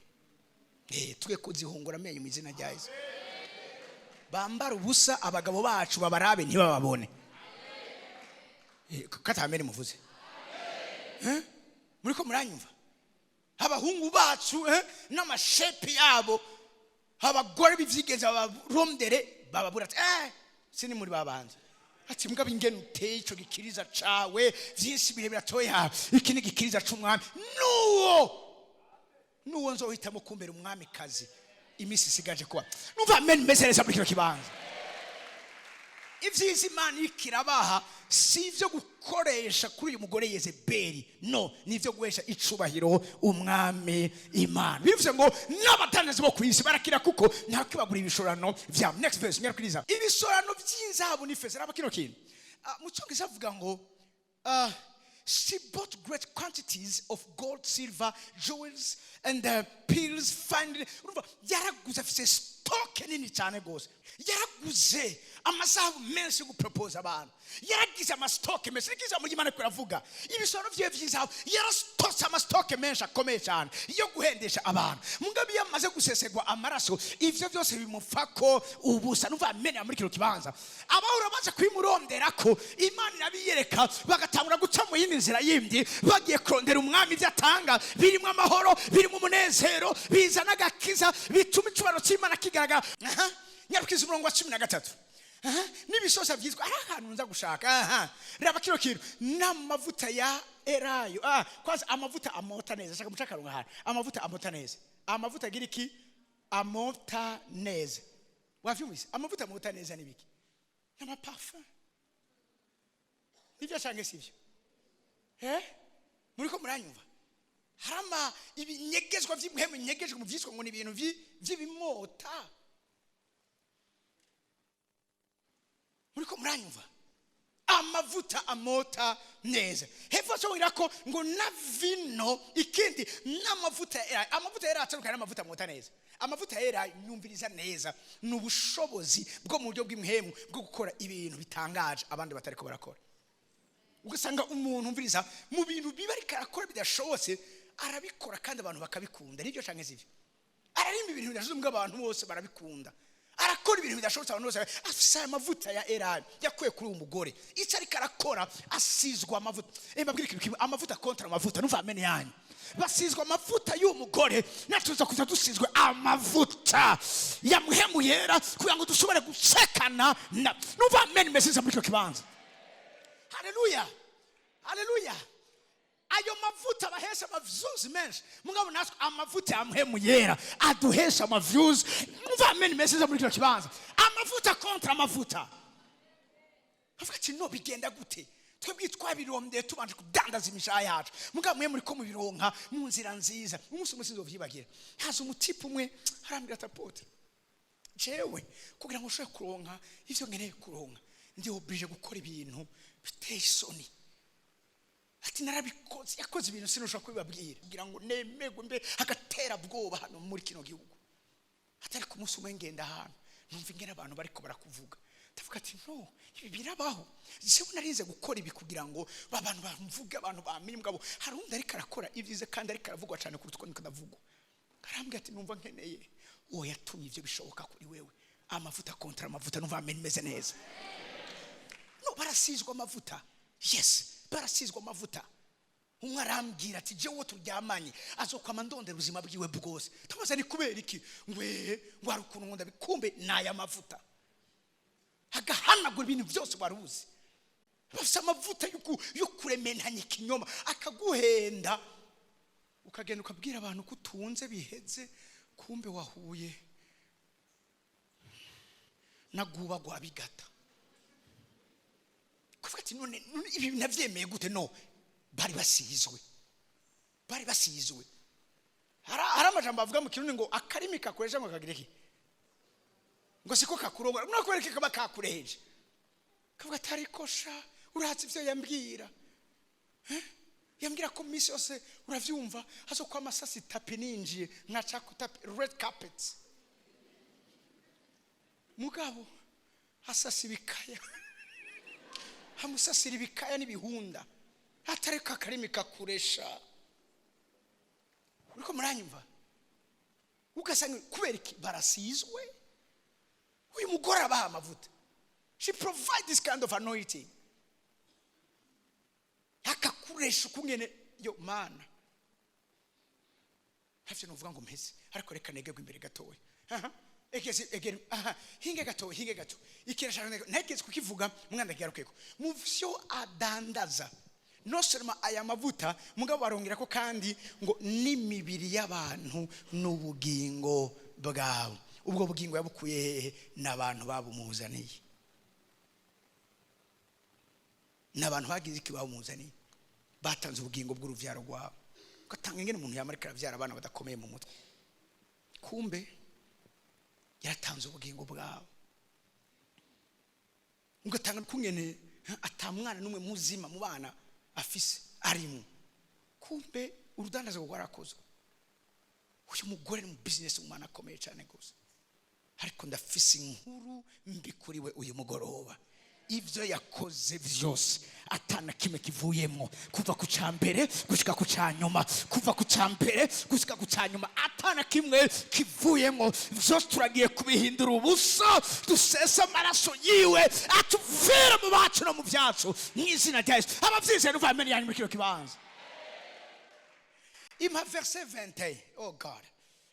Twe kuzihongora amenyo mu izina rya Yesu. Bambara ubusa, abagabo bacu babarabe ntibababone. Katamere muvuze. Muriko muranyumva? Abahungu bacu n'amashepi yabo, abagore b'ivyigenza babarondere, bababura ati sini muri babanza ati mbwa ingene uteye ico gikiriza cawe, vyinshi bihe biratoya. Iki ni igikiriza c'umwami. Nuwo nzohitamo kumbera umwamikazi iminsi isigaje kuba. Numva amen meze neza muri kino kibanza. Ibyiza Imana iriko irabaha si ibyo gukoresha kuri uyu mugore Yezebeli, no ni ibyo guhesha icubahiro Umwami Imana. Bivuze ngo n'abadandazi bo ku isi barakira, kuko ntakibagura ibishorano vya. Next verse, nyarukiriza. Ibishorano by'inzahabu n'ifeza. Raba kino kintu. Mu Cyongereza avuga ngo "She bought great quantities of gold, silver, jewels and pearls." Finally, urumva yaraguze, afise stock nini cyane rwose. Yaraguze amazahabu menshi yo gupropose abantu, yaragize ama stock menshi. Niko ijambo ry'Imana kuravuga. Ibisoro vyiwe vy'izahabu, yarastotse ama stock menshi akomeye cyane yo guhendesha abantu. Mugabo iyo amaze gusesegwa amaraso, ivyo byose bimufako ubusa. Numva amenera muri kino kibanza. Abahora baza kwimurondera ko Imana irabiyereka, bagatangura guca mu yindi nzira yindi, bagiye kurondera umwami. Ibyo atanga birimo amahoro, birimo umunezero, bizana agakiza, bituma icubahiro cy'Imana kigaragara. Aha nyarukiza umurongo wa 13. Aha, n'ibisosa byitwa ari ahantu nza gushaka. Aha raba kino kintu n'amavuta ya elayo. Kwanza amavuta amota neza. Shaka muca akarongo ahantu. Amavuta amota neza, amavuta agira iki? Amota neza. Wavyumvise? Amavuta amota neza ni biki? N'amaparfum. Nivyo canke sivyo? Muriko muranyumva? Harama ibinyegezwa vy'impwemu binyegejwe mu vyiswe ngo ni ibintu vy'ibimota. Muriko muranyumva? Amavuta amota neza. Hepfo ashobora ko ngo na vino. Ikindi n'amavuta ya elayo. Amavuta ya elayo atandukanye n'amavuta amota neza. Amavuta ya elayo, nyumviriza neza, ni ubushobozi bwo mu buryo bw'impwemu bwo gukora ibintu bitangaje abandi batariko barakora. Ugasanga umuntu, umviriza, mu bintu biba ariko arakora bidashobotse, arabikora kandi abantu bakabikunda. Nibyo canke sivyo? Ararimba ibintu bidashobotse, mbwa abantu bose barabikunda. Arakora ibintu bidashobotse, abantu bose. Afise aya mavuta ya elayo yakuye kuri uwo mugore. Icyo ariko arakora, asizwa amavuta. Mbabwire ikintu kimwe: amavuta kontra amavuta. Numva amene yanyu. Basizwa amavuta y'uwo mugore, natwe tuza kuza dusizwe amavuta ya Muhemu Yera kugira ngo dushobore gusekana na. Numva amene mesiza muri icyo kibanza. Haleluya, haleluya. Ayo mavuta bahesha amavyuzi menshi, mugabo natwe amavuta ya Muhemu Yera aduhesha amavyuzi. Numva amene mesiza muri kino kibanza. Amavuta kontra amavuta. Avuga ati: "No bigenda gute? Twebwe twabirondeye tubanje kudandaza imishaha yacu, mugabo mwe muri ko mubironka mu nzira nziza." Umunsi umwe sinzovyibagira, haza umutipe umwe arambwira ati: "Apôtre, jewe kugira ngo ushobore kuronka ivyo nkeneye kuronka, ndi obligé gukora ibintu biteye isoni." Ati: "Narabikoze." Yakoze ibintu sinushobora kubibabwira kugira ngo nemerwe mbe agaterabwoba hano muri kino gihugu. Atari ku munsi umwe ngenda ahantu, numva ingene abantu bariko barakuvuga. Ndavuga ati: "No, ibi birabaho. Jewe narinze gukora ibi kugira ngo abantu bamvuge, abantu bamenye. Mugabo hari undi ariko arakora ibyiza kandi ariko aravugwa cyane kuruta uko niko ndavugwa." Arambwira ati: "Numva nkeneye uwo yatumye ivyo bishoboka kuri wewe." Amavuta kontra amavuta. Numva amen meze neza. No barasizwa amavuta. Yes, barasizwa amavuta. Umwe arambwira ati: "Jewe turyamanye azokwama ndondera ubuzima bwiwe bwose." Tubaza ni kubera iki? Ngwe ngo hari ukuntu nkunda bikumbe n'aya mavuta, agahanagura ibintu byose wari uzi. Bafite amavuta yo kurementanya ikinyoma, akaguhenda, ukagenda ukabwira abantu ko utunze biheze, kumbe wahuye naguba gwa bigata. Kuvuga ati: None ibi navyemeye gute?" No bari basizwe, bari basizwe. Hari amajambo avuga mu Kirundi ngo akarimi kakureje ngo kagira iki? Ngo siko kakurongora. No kubera iki kaba kakureje? Kavuga ati: "Ariko sha, urazi ivyo yambwira? Yambwira ko minsi yose, uravyumva, hazo kwa amasasi tapis ninjiye nkaca ku tapis red carpet, mugabo asasa ibikaya, amusasira ibikaya n'ibihunda." Atariko akarimi kakuresha. Uriko muranyumva? Ugasanga kubera iki? Barasizwe. Uyu mugore abaha amavuta. She provide this kind of anointing, akakuresha ukungene yo Mana. Ntavyo novuga ngo mpeze, ariko reka negerwe imbere gatoya. Aha, egeze egere aha, hinge gato, hinge gato. Ikirashaka ntegeze kukivuga mwana garukeko mu vyo adandaza. Non seulement aya mavuta, mugabo barongera ko kandi ngo n'imibiri y'abantu n'ubugingo bwawe. Ubwo bugingo yabukuye hehe? N'abantu babumuzaniye, n'abantu bagize iki? Babumuzaniye, batanze ubugingo bw'uruvyaro rwabo. Ugatanga ingene umuntu yamarika aravyara abana badakomeye mu mutwe, kumbe yaratanze ubugingo bwabo. Ugatanga kungene atamwana n'umwe muzima mu bana afise arimo, kumbe urudandazo rwarakozwe. Uyu mugore ni mu business, umwana akomeye cyane gusa. Ariko ndafise inkuru mbi kuri we uyu mugoroba: ibyo yakoze byose atana kimwe kivuyemo, kuva ku cya mbere gushika ku cya nyuma, kuva ku cya mbere gushika ku cya nyuma, atana kimwe kivuyemo. Byose turagiye kubihindura ubusa, dusese amaraso yiwe atuvira mu bacu no mu byacu, mu izina rya Yesu. Ababyizeye nuva amen yanyu muri kino kibanza. Impa verset 21. Oh God,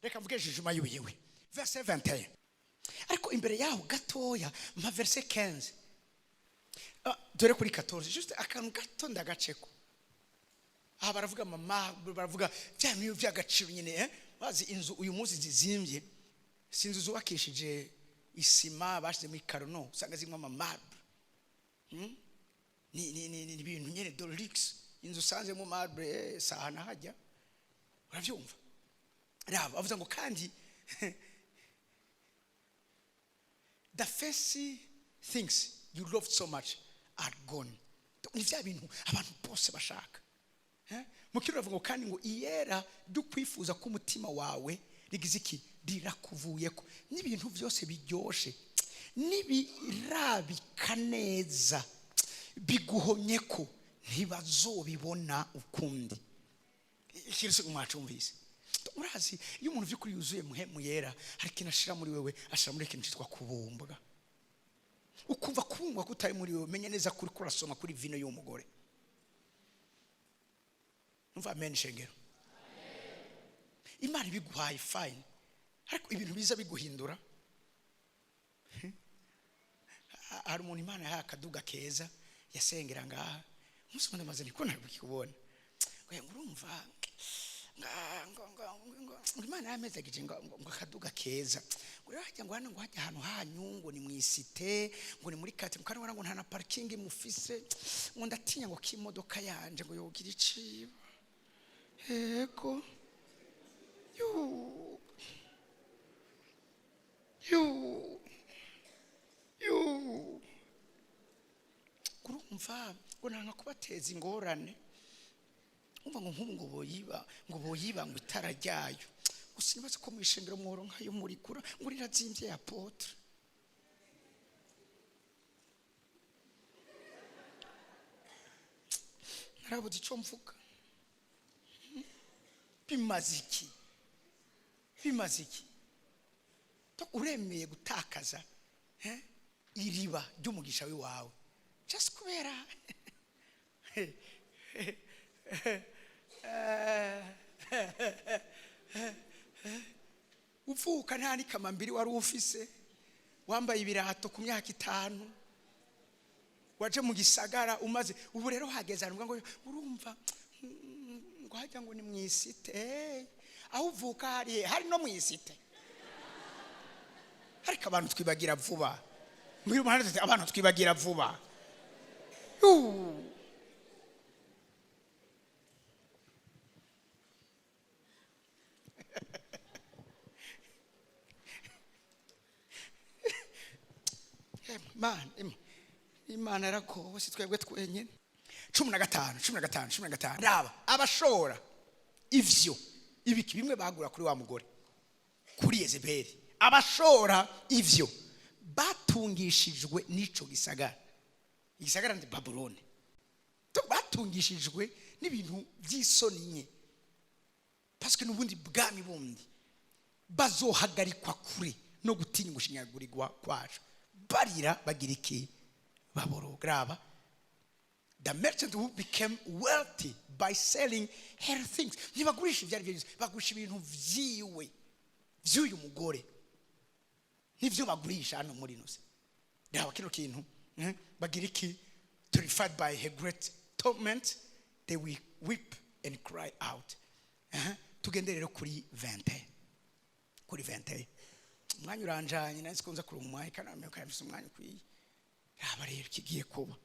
reka mvuge jijuma yiwe, verset 21. Ariko imbere yaho gatoya mpa verset 15. Ah, dore kuri 14, juste akantu gato ndagaceko. Aha baravuga mama, baravuga bya bintu by'agaciro nyine, eh? Bazi inzu uyu munsi zizimbye si inzu zubakishije isima bashyizemo ikaro, no usanga zirimo ama marble. Ni ibintu nyine de luxe. Inzu usanzemo marble, saha nahajya urabyumva. Raba, avuze ngo kandi "The fancy things you loved so much are gone." Ni bya bintu abantu bose bashaka. Eh? Mu kirundi bavuga ngo kandi ngo iyera dukwifuza ko umutima wawe rigize iki? Rirakuvuyeko. N'ibintu byose biryoshe n'ibirabika neza biguhomye ko ntibazobibona ukundi. Ikintu se mwacumvise? Urazi iyo umuntu by'ukuri yuzuye muhemu yera, hari ikintu ashira muri wewe, ashira muri ikintu cyitwa kubumbwa. Ukumva kubumbwa kutari muri wewe, menya neza kuri kurasoma kuri vino y'umugore. Numva amen, shengero. Imana ibiguhaye, fine, ariko ibintu biza biguhindura. Hari umuntu Imana yahaye akaduga keza, yasengera ngaha. Umunsi umwe ndamaze niko nabikubona ngo urumva ngo Imana yamezagije ngo akaduga keza, ngo rero hajya ngo hano ngo hajya ahantu hanyu ngo ni mu isite, ngo ni muri kati kandi ngo nta na parking mufise, ngo ndatinya ngo k'imodoka yanje ngo yogira iciba. Yego, yu yu yu, urumva ngo nanga kubateza ingorane. Umva ngo nk'ubu ngo boyiba ngo itara ryayo gusa, nibaze ko mu ishengero mworonka yo murikura, ngo rirazimbye, apôtre. Narabuze icyo mvuga. Bimaze iki? Bimaze iki? Uremeye gutakaza iriba ry'umugisha w'iwawe just kubera uvuka nta n'ikamambiri wari ufise, wambaye ibirato ku myaka 5, waje mu gisagara umaze ubu. Rero hageze ahantu uvuga ngo urumva ngo hajya ngo ni mu isite. Aho uvuka hari hari no mu isite. Ariko abantu twibagira vuba. Mbwira umuhanda tuti, abantu twibagira vuba. Yuu. Mana, Imana yaragowe, si twebwe twenyine. 15, 15, 15. Raba, abashora ivyo ibiki bimwe bagura kuri wa mugore, kuri Yezebeli, abashora ivyo batungishijwe n'ico gisagara. Igisagara ni Babuloni. Batungishijwe n'ibintu by'isoni nke, parce que n'ubundi bwami bundi bazohagarikwa kure. No gutinya gushinyagurirwa kwacu. Barira bagira iki? Baboroga. Raba, the merchant who became wealthy by selling her things. Ntibagurisha ibyo ari byo byose, bagurisha ibintu vyiwe, vy'uyu mugore, nivyo bagurisha hano muri ino si. Raba kino kintu, bagira iki? Terrified by her great torment, they will weep and cry out. Tugende rero kuri 20, kuri 20. Umwanya uranjanye, nari nzi kuronka umwanya kandi namwe mfise umwanya ukwiye. Raba rero kigiye kuba.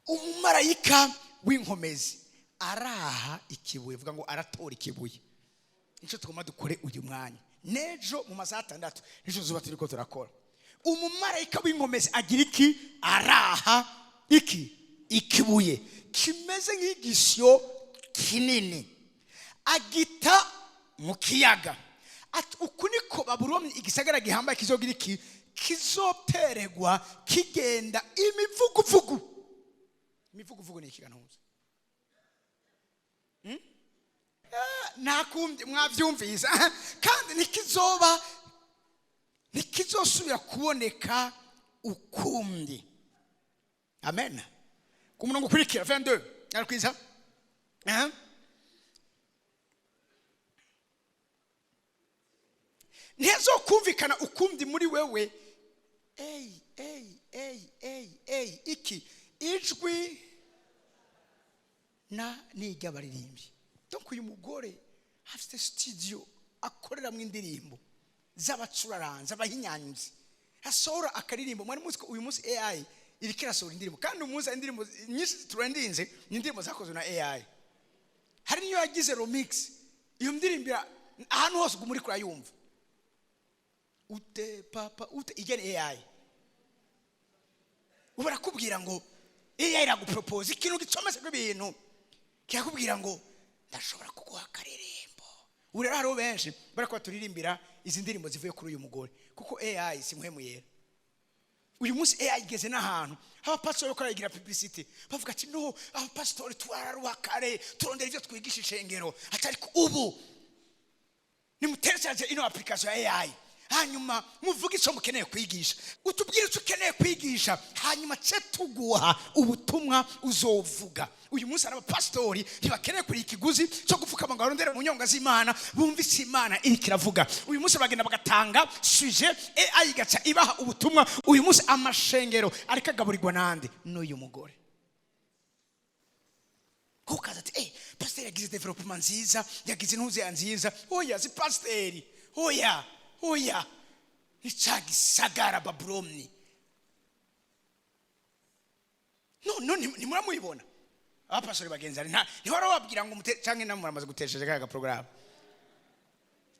Umumarayika w'inkomezi araha ikibuye. Vuga ngo aratora ikibuye. Nicyo tugomba dukore uyu mwanya, n'ejo mu masaha 6 nicyo zuba turiko turakora. Umumarayika w'inkomezi agira iki? Araha iki? Ikibuye kimeze nk'igisyo kinini, agita mu kiyaga. Ati uku niko Babuloni, igisagara gihambaye, kizogira iki? Kizoteregwa kigenda imivuguvugu. Imivuguvugu ni ikigantuza nakumye, mwabyumvise. Kandi ntikizoba, ntikizosubira kuboneka ukundi. Amen. Ku murongo ukurikira, 22, arakwiza. Ntihazokumvikana ukundi muri wewe. Ey, ey, ey, ey, ey, iki ijwi na n'iry'abaririmbyi. Donc uyu mugore afite studio akoreramo indirimbo z'abacuraranzi, abahinyanyuzi, asohora akaririmbo. Mwari muzi ko uyu munsi AI iriko irasohora indirimbo? Kandi umunsi indirimbo nyinshi zitrendinze ni indirimbo zakozwe na AI. Hari niyo yagize remix, iyo ndirimbo ahantu hose uguma uriko urayumva, ute papa ute igene AI. Ubu barakubwira ngo AI iragupropose ikintu gicometse ibintu, kirakubwira ngo ndashobora kuguha akaririmbo. Ubu rero hariho benshi bariko baturirimbira izi ndirimbo zivuye kuri uyu mugore, kuko AI si muhemu yera. Uyu munsi AI igeze n'ahantu abapasitori bariko barayigira publicity, bavuga ati no abapasitori twararuha kare turondera ivyo twigisha ishengero, ati ariko ubu nimuterekereze ino application ya AI, hanyuma muvuge icyo mukeneye kwigisha, utubwire icyo ukeneye kwigisha, hanyuma ce tuguha ubutumwa uzovuga. Uyu munsi hari abapasitori ntibakeneye kuriha ikiguzi cyo gupfukama ngo barondere mu nyonga z'Imana bumvise Imana iriko iravuga. Uyu munsi bagenda bagatanga sujet, AI igaca ibaha ubutumwa. Uyu munsi amashengero ariko agaburirwa nande? N'uyu mugore. Ukaza ati pasiteri yagize development nziza, yagize intuze nziza. Oya, si pasiteri, oya, oya, ni ca gisagara Babuloni. No no, ntimuramubibona abapastori bagenzi ari nta ntihora bababwira ngo mute canke namwe muramaze gutesheje kaya porogaramu.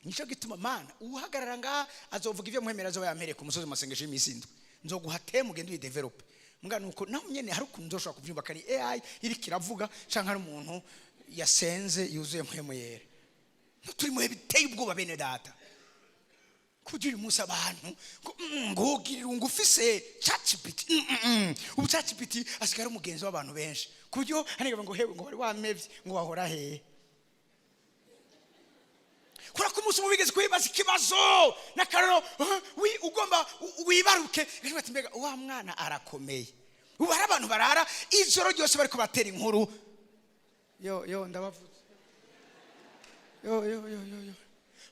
Nico gituma Mana uhagarara ngaha azovuga ivyo mwemera, azoba yampereye ku musozi mu masengesho y'imisi 7. Nzoguha teme ugende uyidevelope. Mbwa nuko naho nyene hari ukuntu nzoshobora kuvyumva kari AI iriko iravuga canke hari umuntu yasenze yuzuye mpwemu yera. No turi mu bihe biteye ubwoba, bene data. Kugira uyu munsi abantu ngo ugirira ngo ufise ChatGPT, ubu ChatGPT asigaye ari umugenzi w'abantu benshi, ku buryo hari ngo hewe ngo wari wamevye ngo wahora hehe. Kubera ko umunsi umwe wigeze kwibaza ikibazo n'akaroro, ugomba wibaruke, ejo bati mbega wa mwana arakomeye. Ubu hari abantu barara ijoro ryose bariko batera inkuru. Yo yo, ndabavuze. Yo yo yo yo yo,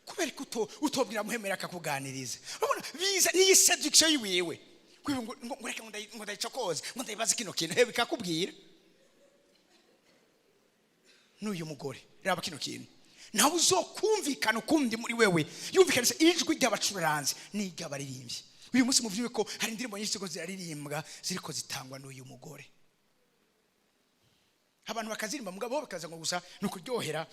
kubera ko utobwira muhemera akakuganiriza. Urabona biza niyi seduction yiwiwe, kwiba ngo ngo reka ngo ndayicokoze, ngo ndayibaze kino kintu, he bikakubwira. N'uyu mugore, raba kino kintu, nawe uzokumvikana ukundi muri wewe, yumvikanisha ijwi ry'abacuranzi n'iry'abaririmbyi. Uyu munsi muvyuke ko hari indirimbo nyinshi ziriko ziraririmbwa, ziriko zitangwa n'uyu mugore. Abantu bakazirimba, mugabo bakaza ngo gusa ni ukuryohera,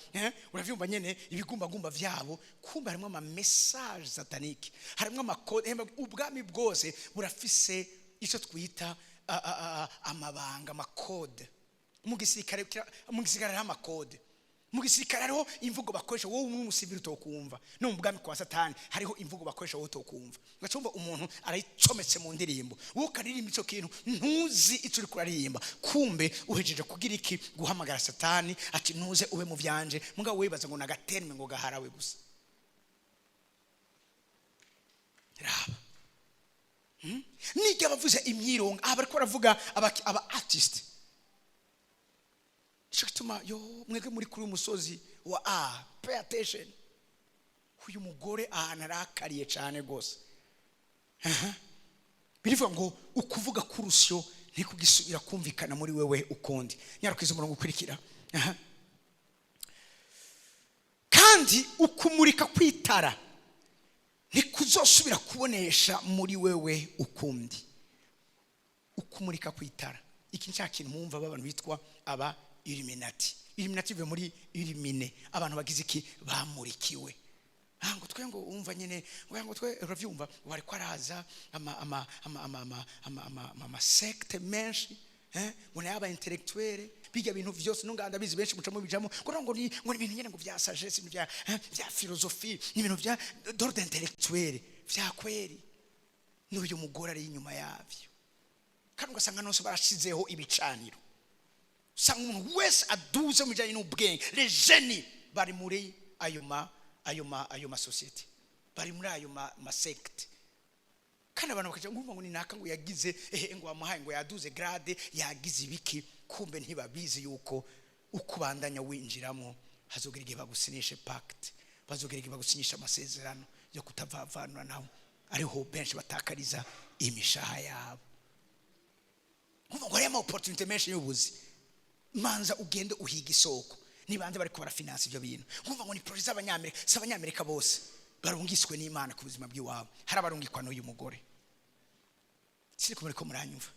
uravyumva nyene ibigumbagumba vyabo. Kumbe harimo ama message satanique, harimo amakode. Ubwami bwose burafise ico twita amabanga, amakode. Mu gisirikare mu gisirikare hariho amakode, mu gisirikare hariho imvugo bakoresha wowe umwe umusivili utokumva. No mu bwami kwa Satani hariho imvugo bakoresha wowe utokumva. Ugaca wumva umuntu arayicometse mu ndirimbo, wowe ukaririmba ico kintu ntuzi ico uriko uraririmba. Kumbe uhejeje kugira iki? Guhamagara Satani ati ntuze ube mu vyanje. Mugabo wibaza ngo nagaterme ngo gaharawe gusa. Raba, Nijya bavuze imyironga aha, bariko baravuga aba artist. Nico gituma yo mwebwe muri kuri uyu musozi wa a, pay attention. Uyu mugore ahantu arakariye cyane rwose. Aha. Birivuga ngo ukuvuga k'urusyo ntikugisubira kumvikana muri wewe ukundi. Nyarukiza umurongo ukurikira. Aha. Kandi ukumurika kw'itara ntikuzosubira kubonesha muri wewe ukundi. Ukumurika kw'itara, iki ni cya kintu mwumva b'abantu bitwa aba Illuminati. Illuminati bivuye muri illumine, abantu bagize iki? Bamurikiwe. Ah, ngo twe ngo umva nyine ngo twe uravyumva, ngo ariko araza ama secte menshi, ngo nayo aba intellectuel biga ibintu vyose nunganda bizi benshi mucamo bijamo, ngo ni ibintu nyene ngo vya sagesse, ibintu vya philosophie, ni ibintu vya d'ordre intellectuel vya kweri. N'uyu mugore ari inyuma yavyo, kandi ugasanga nose barashizeho ibicaniro. Usanga umuntu wese aduze mu bijyanye n'ubwenge, les génies, bari muri ayo masosiyete, bari muri ayo ma secte. Kandi abantu bakaja ngo ni naka ngo yagize ehe, ngo wamuhaye ngo yaduze grade, yagize ibiki. Kumbe ntibabizi yuko uko ubandanya winjiramo, hazogera igihe bagusinyishe pacte, bazogera igihe bagusinyisha amasezerano yo kutavavanura nawe. Ariho benshi batakariza imishaha yabo. Nkumva ngo hariyo ama opportunité menshi y'ubuzi, manza ugende uhiga isoko. Nibanze bariko barafinansa ivyo bintu. Nkumva ngo ni projet z'Abanyamerika. Si Abanyamerika bose barungiswe n'Imana ku buzima bw'iwabo, hari abarungikwa n'uyu mugore. Siri kumwe ko muranyumva?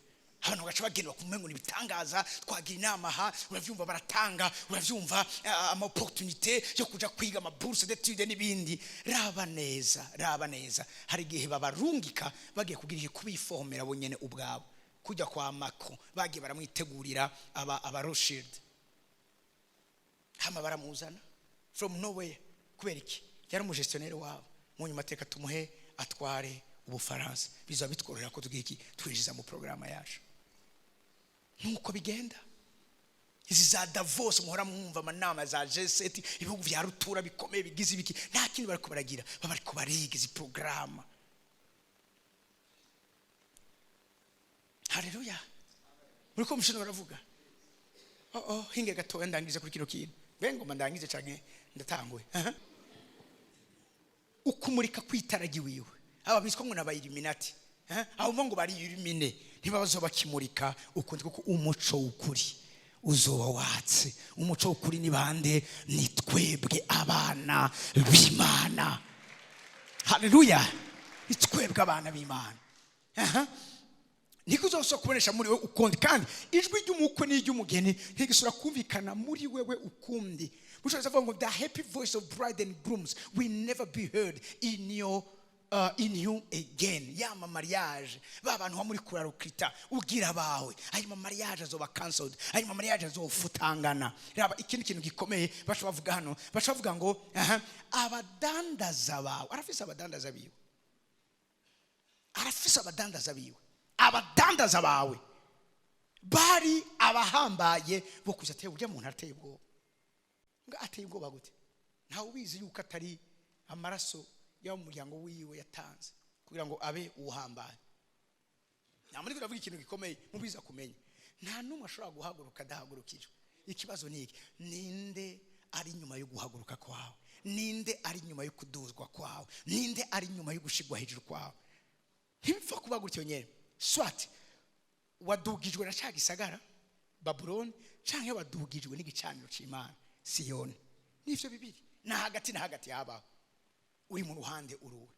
Abantu bagaca bagenda bakumva ngo ni ibitangaza, twagira inama aha, uravyumva, baratanga, uravyumva, ama opportunité yo kuja kwiga, ama bourse d'études n'ibindi. Raba neza, raba neza. Hari igihe babarungika bagiye kugira iki? Kubiformera bo nyene ubwabo. Kujya kwa Macron, bagiye baramwitegurira aba Rothschild, hama baramuzana from nowhere. Kubera iki? Yari umugestionnaire wabo. Mu nyuma ateka tumuhe atware Ubufaransa, bizaba bitworohera ko tugira iki? Twinjiza mu porogaramu yacu. Nuko bigenda. Izi za Davos muhora mwumva, amanama za G7, ibihugu vya rutura bikomeye bigize ibiki, nta kindi bariko baragira, baba bariko bariga izi porogaramu. Haleluya! Muri ko mushino baravuga. Oh, hinge gatoya ndangize kuri kino kintu. Mbe ngoma ndangize canke ndatanguye? Aha. Ukumurika kw'itara ry'iwiwe, aba bitwa ngo n'aba Illuminati, abo ngo bari illumine, ntibabazo bakimurika ukundi, kuko umuco w'ukuri uzoba watse. Umuco w'ukuri ni bande? Ni twebwe abana b'Imana. Haleluya! Ni twebwe abana b'Imana. Aha. Niko uzosubira kubonesha muri wewe ukundi, kandi ijwi ry'umukwe n'iry'umugeni ntigisubira kumvikana muri wewe ukundi. Mushobora kuvuga ngo the happy voice of bride and grooms will never be heard in you again. Yama mariage ba bantu wa muri kurarukita ugira abawe, ayo ma mariage azoba cancelled, ayo ma mariage azofutangana. Raba ikindi kintu gikomeye baca bavuga hano, baca bavuga ngo aha, abadandaza bawe, arafise abadandaza biwe, arafise abadandaza biwe. Abadandaza bawe bari abahambaye bo kuza ateye urya muntu ateye ubwoba. Ngo ateye ubwoba gute? Ntawe ubizi yuko atari amaraso y'abo mu muryango wiwe yatanze kugira ngo abe uhambaye. Nta muri turavuga ikintu gikomeye mubiza kumenya. Nta n'umwe ashobora guhaguruka adahagurukijwe. Ikibazo ni iki: ninde ari inyuma yo guhaguruka kwawe? Ninde ari inyuma yo kuduzwa kwawe? Ninde ari inyuma yo gushigwa hejuru kwawe? Ntibipfa kuba gutyo nyene. Swat wadugijwe na ca gisagara Babuloni, canke wadugijwe n'igicaniro c'Imana Siyoni. Nivyo bibiri, na hagati na hagati habaho uri mu ruhande uruwe.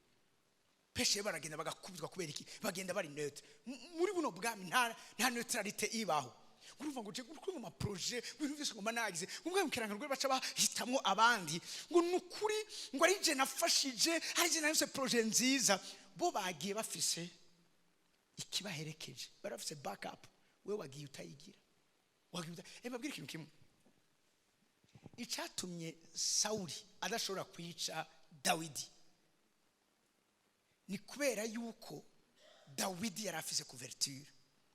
Peshe baragenda bagakubitwa. Kubera iki? Bagenda bari neutre. Muri buno bwami nta neutralité ibaho. Urumva ngo je kuri mu ma projet, ibintu byose ngoma nagize ngo mu rwe baca bahitamwo abandi, ngo nukuri ngo ari je nafashije, ari je nafise projet nziza. Bo bagiye bafise ikibaherekeje, barafise backup. Wewe wagiye utayigira, wagiye babwira ikintu kimwe. Icatumye Sawuli adashobora kwica Dawidi ni kubera yuko Dawidi yari afise couverture.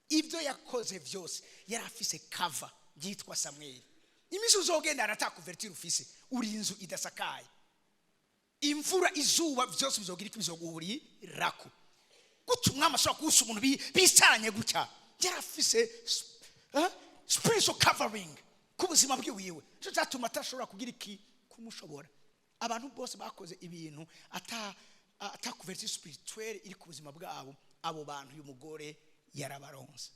Ibyo yakoze byose yari afise cover yitwa Samweli. Iminsi uzogenda ata couverture ufise, uri inzu idasakaye. Imvura, izuba, byose bizogira iki? Bizoguhurirako. Gutya umwami ashobora kuwusa umuntu bicaranye gutya, yarafise spiritual covering ku buzima bwiwiwe. Nicyo cyatuma atashobora kugira iki? Kumushobora. Abantu bose bakoze ibintu ata couverture spirituelle iri ku buzima bwabo, abo bantu uyu mugore yarabaronse.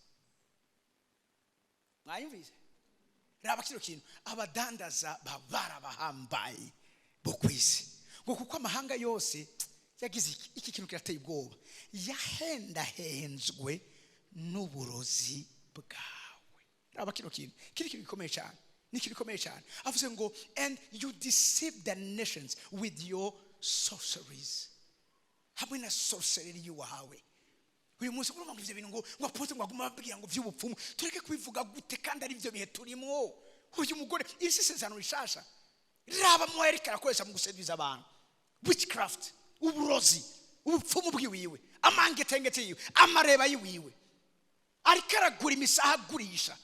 Mwayumvise? Raba kino kintu, abadandaza barabahambaye bo ku isi, ngo kuko amahanga yose yagize iki kintu kirateye ubwoba, yahendahenzwe n'uburozi bwawe. Raba kino kintu, kiri kintu gikomeye cyane, ni ikintu gikomeye cyane. Avuze ngo "And you deceive the nations with your sorceries", hamwe na sorcery yiwawe. Uyu munsi urumva ngo ivyo bintu, ngo apôtre ngo aguma ababwira ngo vy'ubupfumu, tureke kubivuga gute kandi ari byo bihe turimo? Uyu mugore, iri si isezerano rishasha. Raba mo yariko arakoresha mu guseduza abantu: witchcraft, uburozi, ubupfumu bwiwiwe, amangetengete yiwe, amareba yiwiwe, ariko aragura imisaha, agurisha.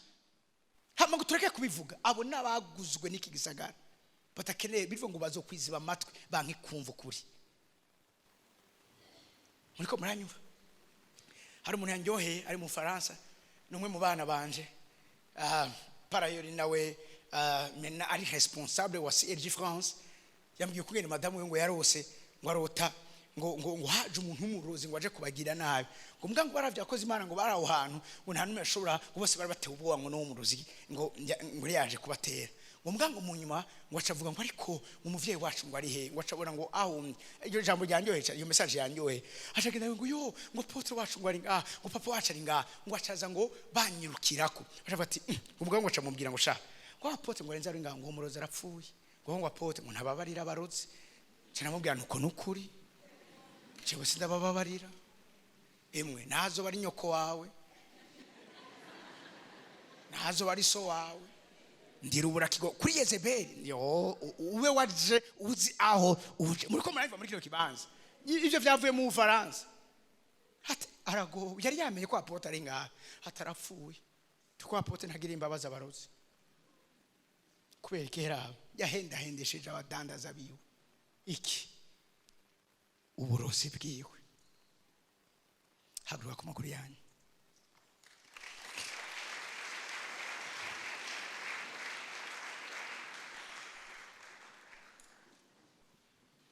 Hama ngo tureke kubivuga? Abo n'abaguzwe n'iki gisagara, batakeneye bivuga ngo bazokwiziba amatwi banke kumva ukuri. Muriko muranyumva? Hari umuntu yanyoheye ari mu Faransa, ni umwe mu bana banje, par ailleurs nawe mena ari responsable wa CLG France. Yambwiye ukungene madamu we ngo yarose, ngo arota ngo haje umuntu w'umurozi ngo aje kubagira nabi, ngo mbwa ngo baravye akoze Imana, ngo bari aho hantu, ngo nta n'umwe yashobora, ngo bose bari batewe ubwoba ngo n'uwo murozi ngo yaje kubatera, ngo mbwa ngo mu nyuma ngo aca avuga ngo ariko umuvyeyi wacu ngo ari he? Ngo aca abona ngo ahumye. Iryo jambo ryanyoheye cyane, iyo message yanyoheye. Aca agenda ngo yo, ngo apôtre wacu ngo ari ngaha, ngo papa wacu ari ngaha, ngo acaza ngo banyirukirako. Aca avuga ati ngo mbwa ngo aca mubwira ngo sha, ngo apôtre ngo arenze ari ngaha, ngo umurozi arapfuye, ngo apôtre ngo ntababarira abarozi. Aca namubwira nuko nukuri jewe sindabababarira, emwe nazo bari nyoko wawe, nazo bari so wawe, ndirubura kigo kuri Yezebeli. Yo ube waje uzi aho uje. Muriko murumva muri kino kibanza, ivyo vyavuye mu Bufaransa. Ati arago yari yamenye ko apôtre ari ngaha, atarapfuye, ko apôtre ntagira imbabazi abarozi. Kubera iki? Heraba yahendahendesheje abadandaza biwe iki? Uburozi bwiwe. Haguruka ku maguru yanyu.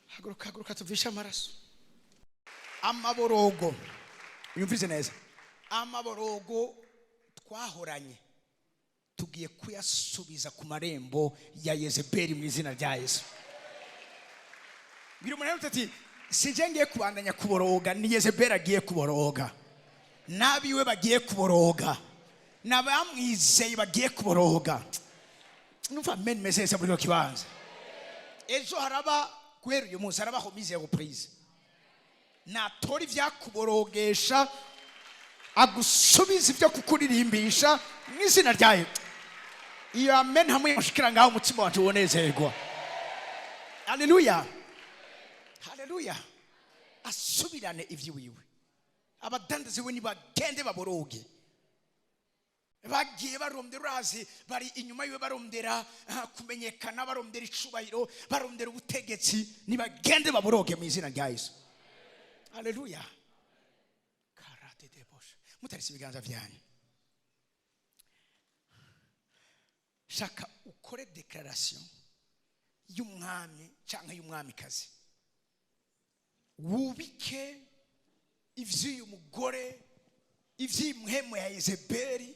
Haguruka, haguruka, tuvishe amaraso. Amaborogo, yumvise neza, amaborogo twahoranye tugiye kuyasubiza ku marembo ya Yezebeli mu izina rya Yesu. Bwira umuntu ati sije ngiye kubandanya kuboroga, ni Yezebeli agiye kuboroga, n'abiwe bagiye kuboroga, n'abamwizeye bagiye kuboroga. Numva amen meze neza muri kino kibanza. Ejo haraba, guhera uyu munsi harabaho mise ya reprise. Natora ivyakuborogesha, agusubiza ibyo kukuririmbisha mu izina rya Yesu. Iyo amen hamwe mushikira ngaho, umutima wacu wonezerwa. Haleluya, haleluya. Asubirane ivy'iwiwe. Abadandazi we nibagende baboroge. Bagiye barondera, urazi bari inyuma yiwe barondera kumenyekana, barondera icubahiro, barondera ubutegetsi. Nibagende baboroge mu izina rya Yesu. Haleluya. Karate debosha. Mutarese ibiganza byanyu, shaka ukore déclaration y'umwami cyangwa y'umwamikazi, wubike ivy'uyu mugore, ivy'impwemu ya Yezebeli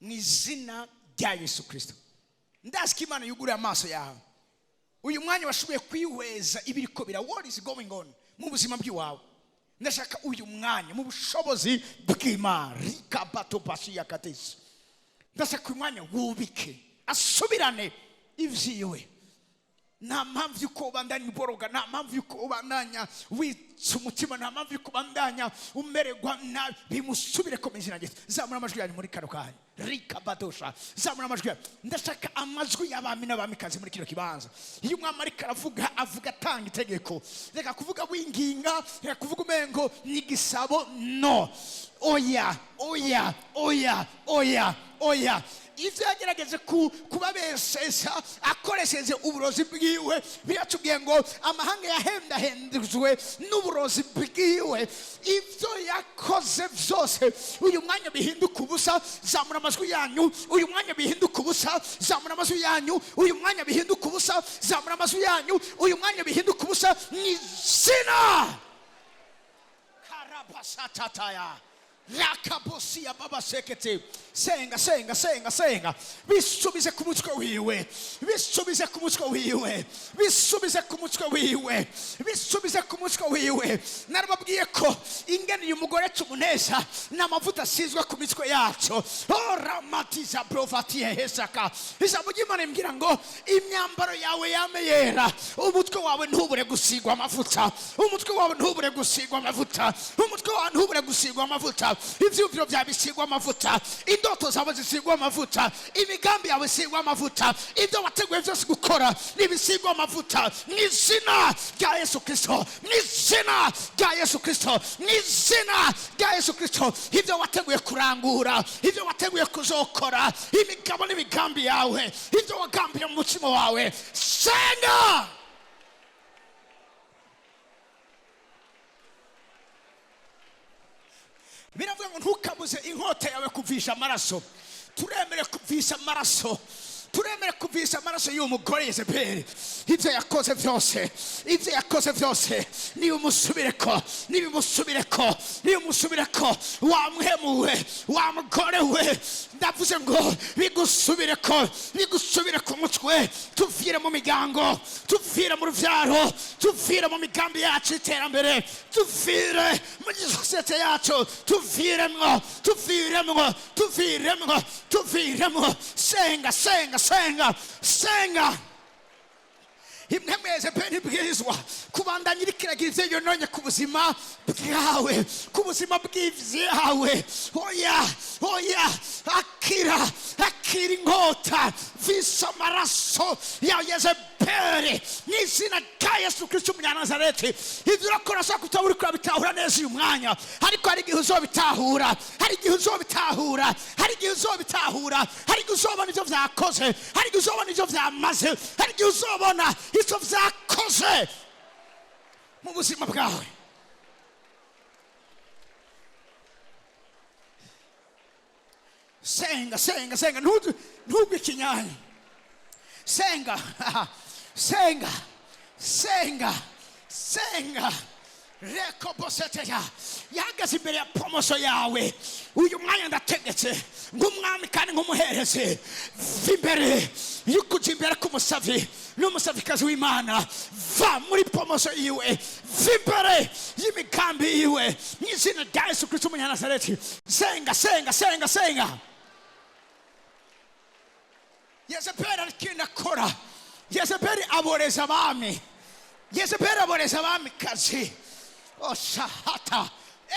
mu izina rya Yesu Kirisito. Ndazi ko Imana yuguriye amaso yawe uyu mwanya, washoboye kwihweza ibiriko bira, what is going on mu buzima bw'iwawe. Ndashaka uyu mwanya, mu bushobozi bw'Imana, rikabatopasiyakatesi, ndashaka uyu mwanya wubike, asubirane ivyiwe. Nta mpamvu y'uko ubandanya uboroga, nta mpamvu y'uko ubandanya. Ucuritse umutima, nta mpamvu yo kubandanya umererwa nabi. Bimusubire ko mu izina rya Yesu. Zamura amajwi yanyu muri kano kanya. Rikabadosha, zamura amajwi yanyu. Ndashaka amajwi y'abami n'abamikazi muri kino kibanza. Iyo umwami ariko aravuga, avuga atanga itegeko. Reka kuvuga winginga, reka kuvuga umengo ni igisabo. No, oya, oya, oya, oya, oya. Ibyo yagerageje kubabesesha akoresheje uburozi bwiwe, biratubwiye ngo amahanga yahendahendujwe n'uburozi bwiwe. Ibyo yakoze byose, uyu mwanya bihinduka ubusa. Zamura amajwi yanyu. Uyu mwanya bihinduka ubusa. Zamura amajwi yanyu. Uyu mwanya bihinduka ubusa. Zamura amajwi yanyu. Uyu mwanya bihinduka ubusa mu izina karabashatataya rakabosi babasekete. Senga, senga, senga, senga. Bisubize ku mutwe wiwe, bisubize ku mutwe wiwe, bisubize ku mutwe wiwe, bisubize ku mutwe wiwe. Narababwiye ko ingene uyu mugore tumuneza ni amavuta asizwe ku mitwe yacu. Oramatiza brovatiye hesaka. Ijambo ry'Imana rimbwira ngo imyambaro yawe yame yera, umutwe wawe ntubure gusigwa amavuta, umutwe wawe ntubure gusigwa amavuta, umutwe wawe ntubure gusigwa amavuta. Ivyumviro byawe bisigwa amavuta, indoto zawe zisigwa amavuta, imigambi yawe isigwa amavuta, ibyo wateguye byose gukora nibisigwa amavuta mu izina rya Yesu Kristo, mu izina rya Yesu Kristo, mu izina rya Yesu Kristo. Ibyo wateguye kurangura, ibyo wateguye kuzokora, imigabo n'imigambi yawe, ibyo wagambiriye mu mutima wawe, senga. Biravuga ngo ntukabuze inkota yawe kuvisha amaraso. Turemere kuvisha amaraso, turemere kuvisha amaraso y'uwo mugore Yezebeli. Ibyo yakoze byose, ibyo yakoze byose, nibimusubireko, nibimusubireko, nibimusubireko. Wamuhemuwe wa mugore we, ndavuze ngo bigusubireko, bigusubire ku mutwe. Tuvire mu miryango, tuvire mu rubyaro, tuvire mu migambi yacu y'iterambere, tuvire muri sosiyete yacu, tuviremwo, tuviremwo, tuviremwo, tuviremwo. Senga, senga, senga, senga. Imwe mwese pe ntibwirizwa kubandanya iriko iragira ivyo yononye ku buzima bwawe, ku buzima bw'ivyawe. Oya, oya, akira, akira inkota, visa amaraso ya Yezebeli mu izina rya Yesu Kristo umunyanazareti. Ivyo urakora ashobora kutaba uriko urabitahura neza uyu mwanya, ariko hari igihe uzobitahura, hari igihe uzobitahura, hari igihe uzobitahura, hari igihe uzobona ivyo vyakoze, hari igihe uzobona ivyo vyamaze, hari igihe uzobona icyo vyakoze mu buzima bwawe. Senga, senga, senga. Ntugwe ikinyanya. Senga, senga, senga, senga. Rekoboseteya yahagaze imbere ya promotion yawe. Uyu mwanya ndategetse nk'umwami kandi nk'umuherezi, va imbere y'ukuja imbere k'umusavyi n'umusavikazi w'Imana. Va muri promotion yiwe, va imbere y'imigambi yiwe mu izina rya Yesu Kristo umunyanazareti. Senga, senga, senga, senga. Yezebeli ariko akora. Yezebeli aboreza abami, Yezebeli aboreza abamikazi. Oshahata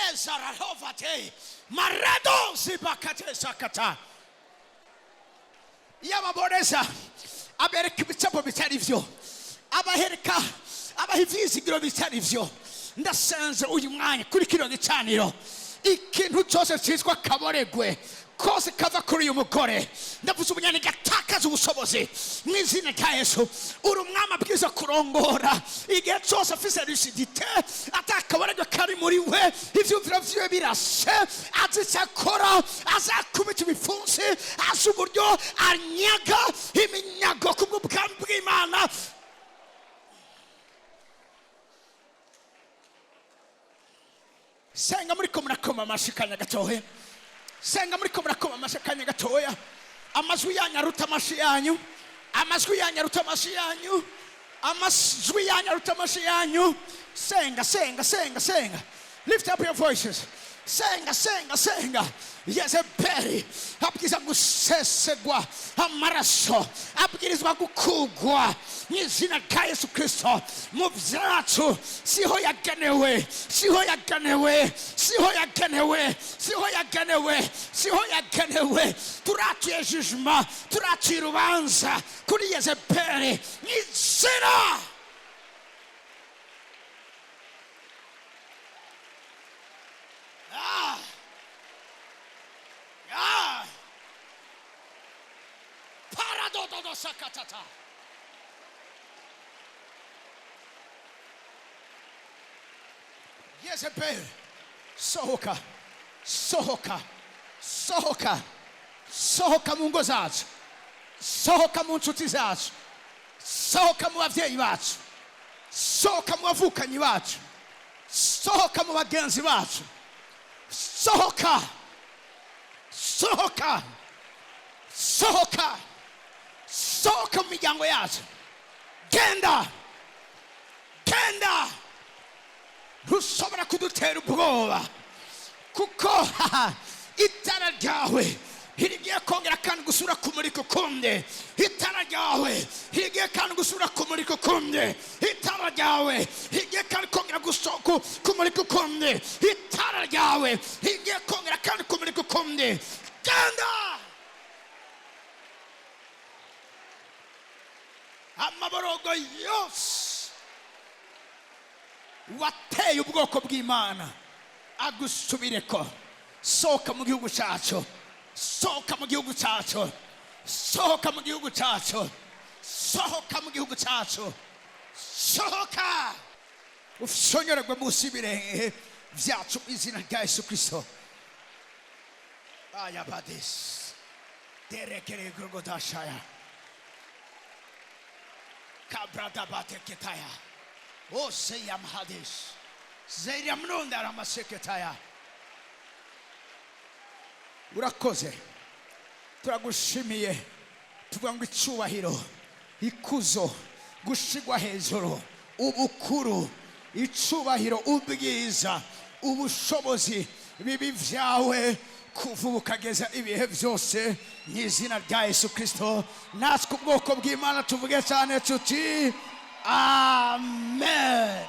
ezarahovate marado zibakate sakata. Iyo ababoreza abereka ibicapo bitari byo, abahereka abaha ivyizigiro bitari byo. Ndasenze uyu mwanya kuri kino gicaniro, ikintu cyose cyitwa kaboregwe kose kava kuri uyu mugore, ndavuze ubunyane gatakaza ubushobozi mu izina rya Yesu. Uri umwami abwiza kurongora igihe cyose afise lucidite, atakaboregwe kari muri we, ivyumviro vyiwe birashe, azi icyo akora, azakubita ibipfunsi, azi uburyo anyaga iminyago kubw'ubwami bw'Imana. Senga muriko murakoma amashi kanya gatoya. Senga muriko murakoma amashi kanya gatoya. Amajwi yanyu aruta amashi yanyu, amajwi yanyu aruta amashi yanyu, amajwi yanyu aruta amashi yanyu. Senga, senga, senga, senga. Lift up your voices. Senga, senga, senga. Yezebeli abwiza gusesegwa amaraso, abwirizwa gukugwa mu izina rya Yesu Kristo. Mu byacu siho yagenewe, siho yagenewe, siho yagenewe, siho yagenewe, siho yagenewe. Turatuye jugement, turatuye urubanza kuri Yezebeli mu izina. Ah! Paradododo sakatata. Yezebeli, sohoka, sohoka, sohoka, sohoka mu ngo zacu, sohoka mu nshuti zacu, sohoka mu babyeyi bacu, sohoka mu bavukanyi bacu, sohoka mu bagenzi bacu, sohoka, sohoka, sohoka, sohoka mu miryango yacu. Genda, genda, ntushobora kudutera ubwoba, kuko itara ryawe ntirigiye kongera kandi gusubira kumurika ukundi. Itara ryawe ntirigiye kandi gusubira kumurika ukundi. Itara ryawe ntirigiye kandi kongera kumurika ukundi. Itara ryawe ntirigiye kongera kandi kumurika ukundi. Genda! Amaborogo yose wateye ubwoko bw'Imana agusubireko. Sohoka mu gihugu cyacu, sohoka mu gihugu cyacu, sohoka mu gihugu cyacu, sohoka mu gihugu cyacu, sohoka, ushonyorerwe munsi y'ibirenge byacu mu izina rya Yesu Kristo. Ayabadis derekere grogodashaya kabradabateketaya ose yamhadis zeyamnundaramaseketaya. Urakoze, turagushimiye, tuvuga ngo icyubahiro, ikuzo, gushigwa hejuru, ubukuru, icubahiro, ubwiza, ubushobozi bibi vyawe kuva ubu ukageza ibihe byose mu izina rya Yesu Kristo. Natwe ubwoko bw'Imana tuvuge cyane tuti amen.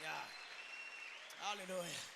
Yeah. Hallelujah.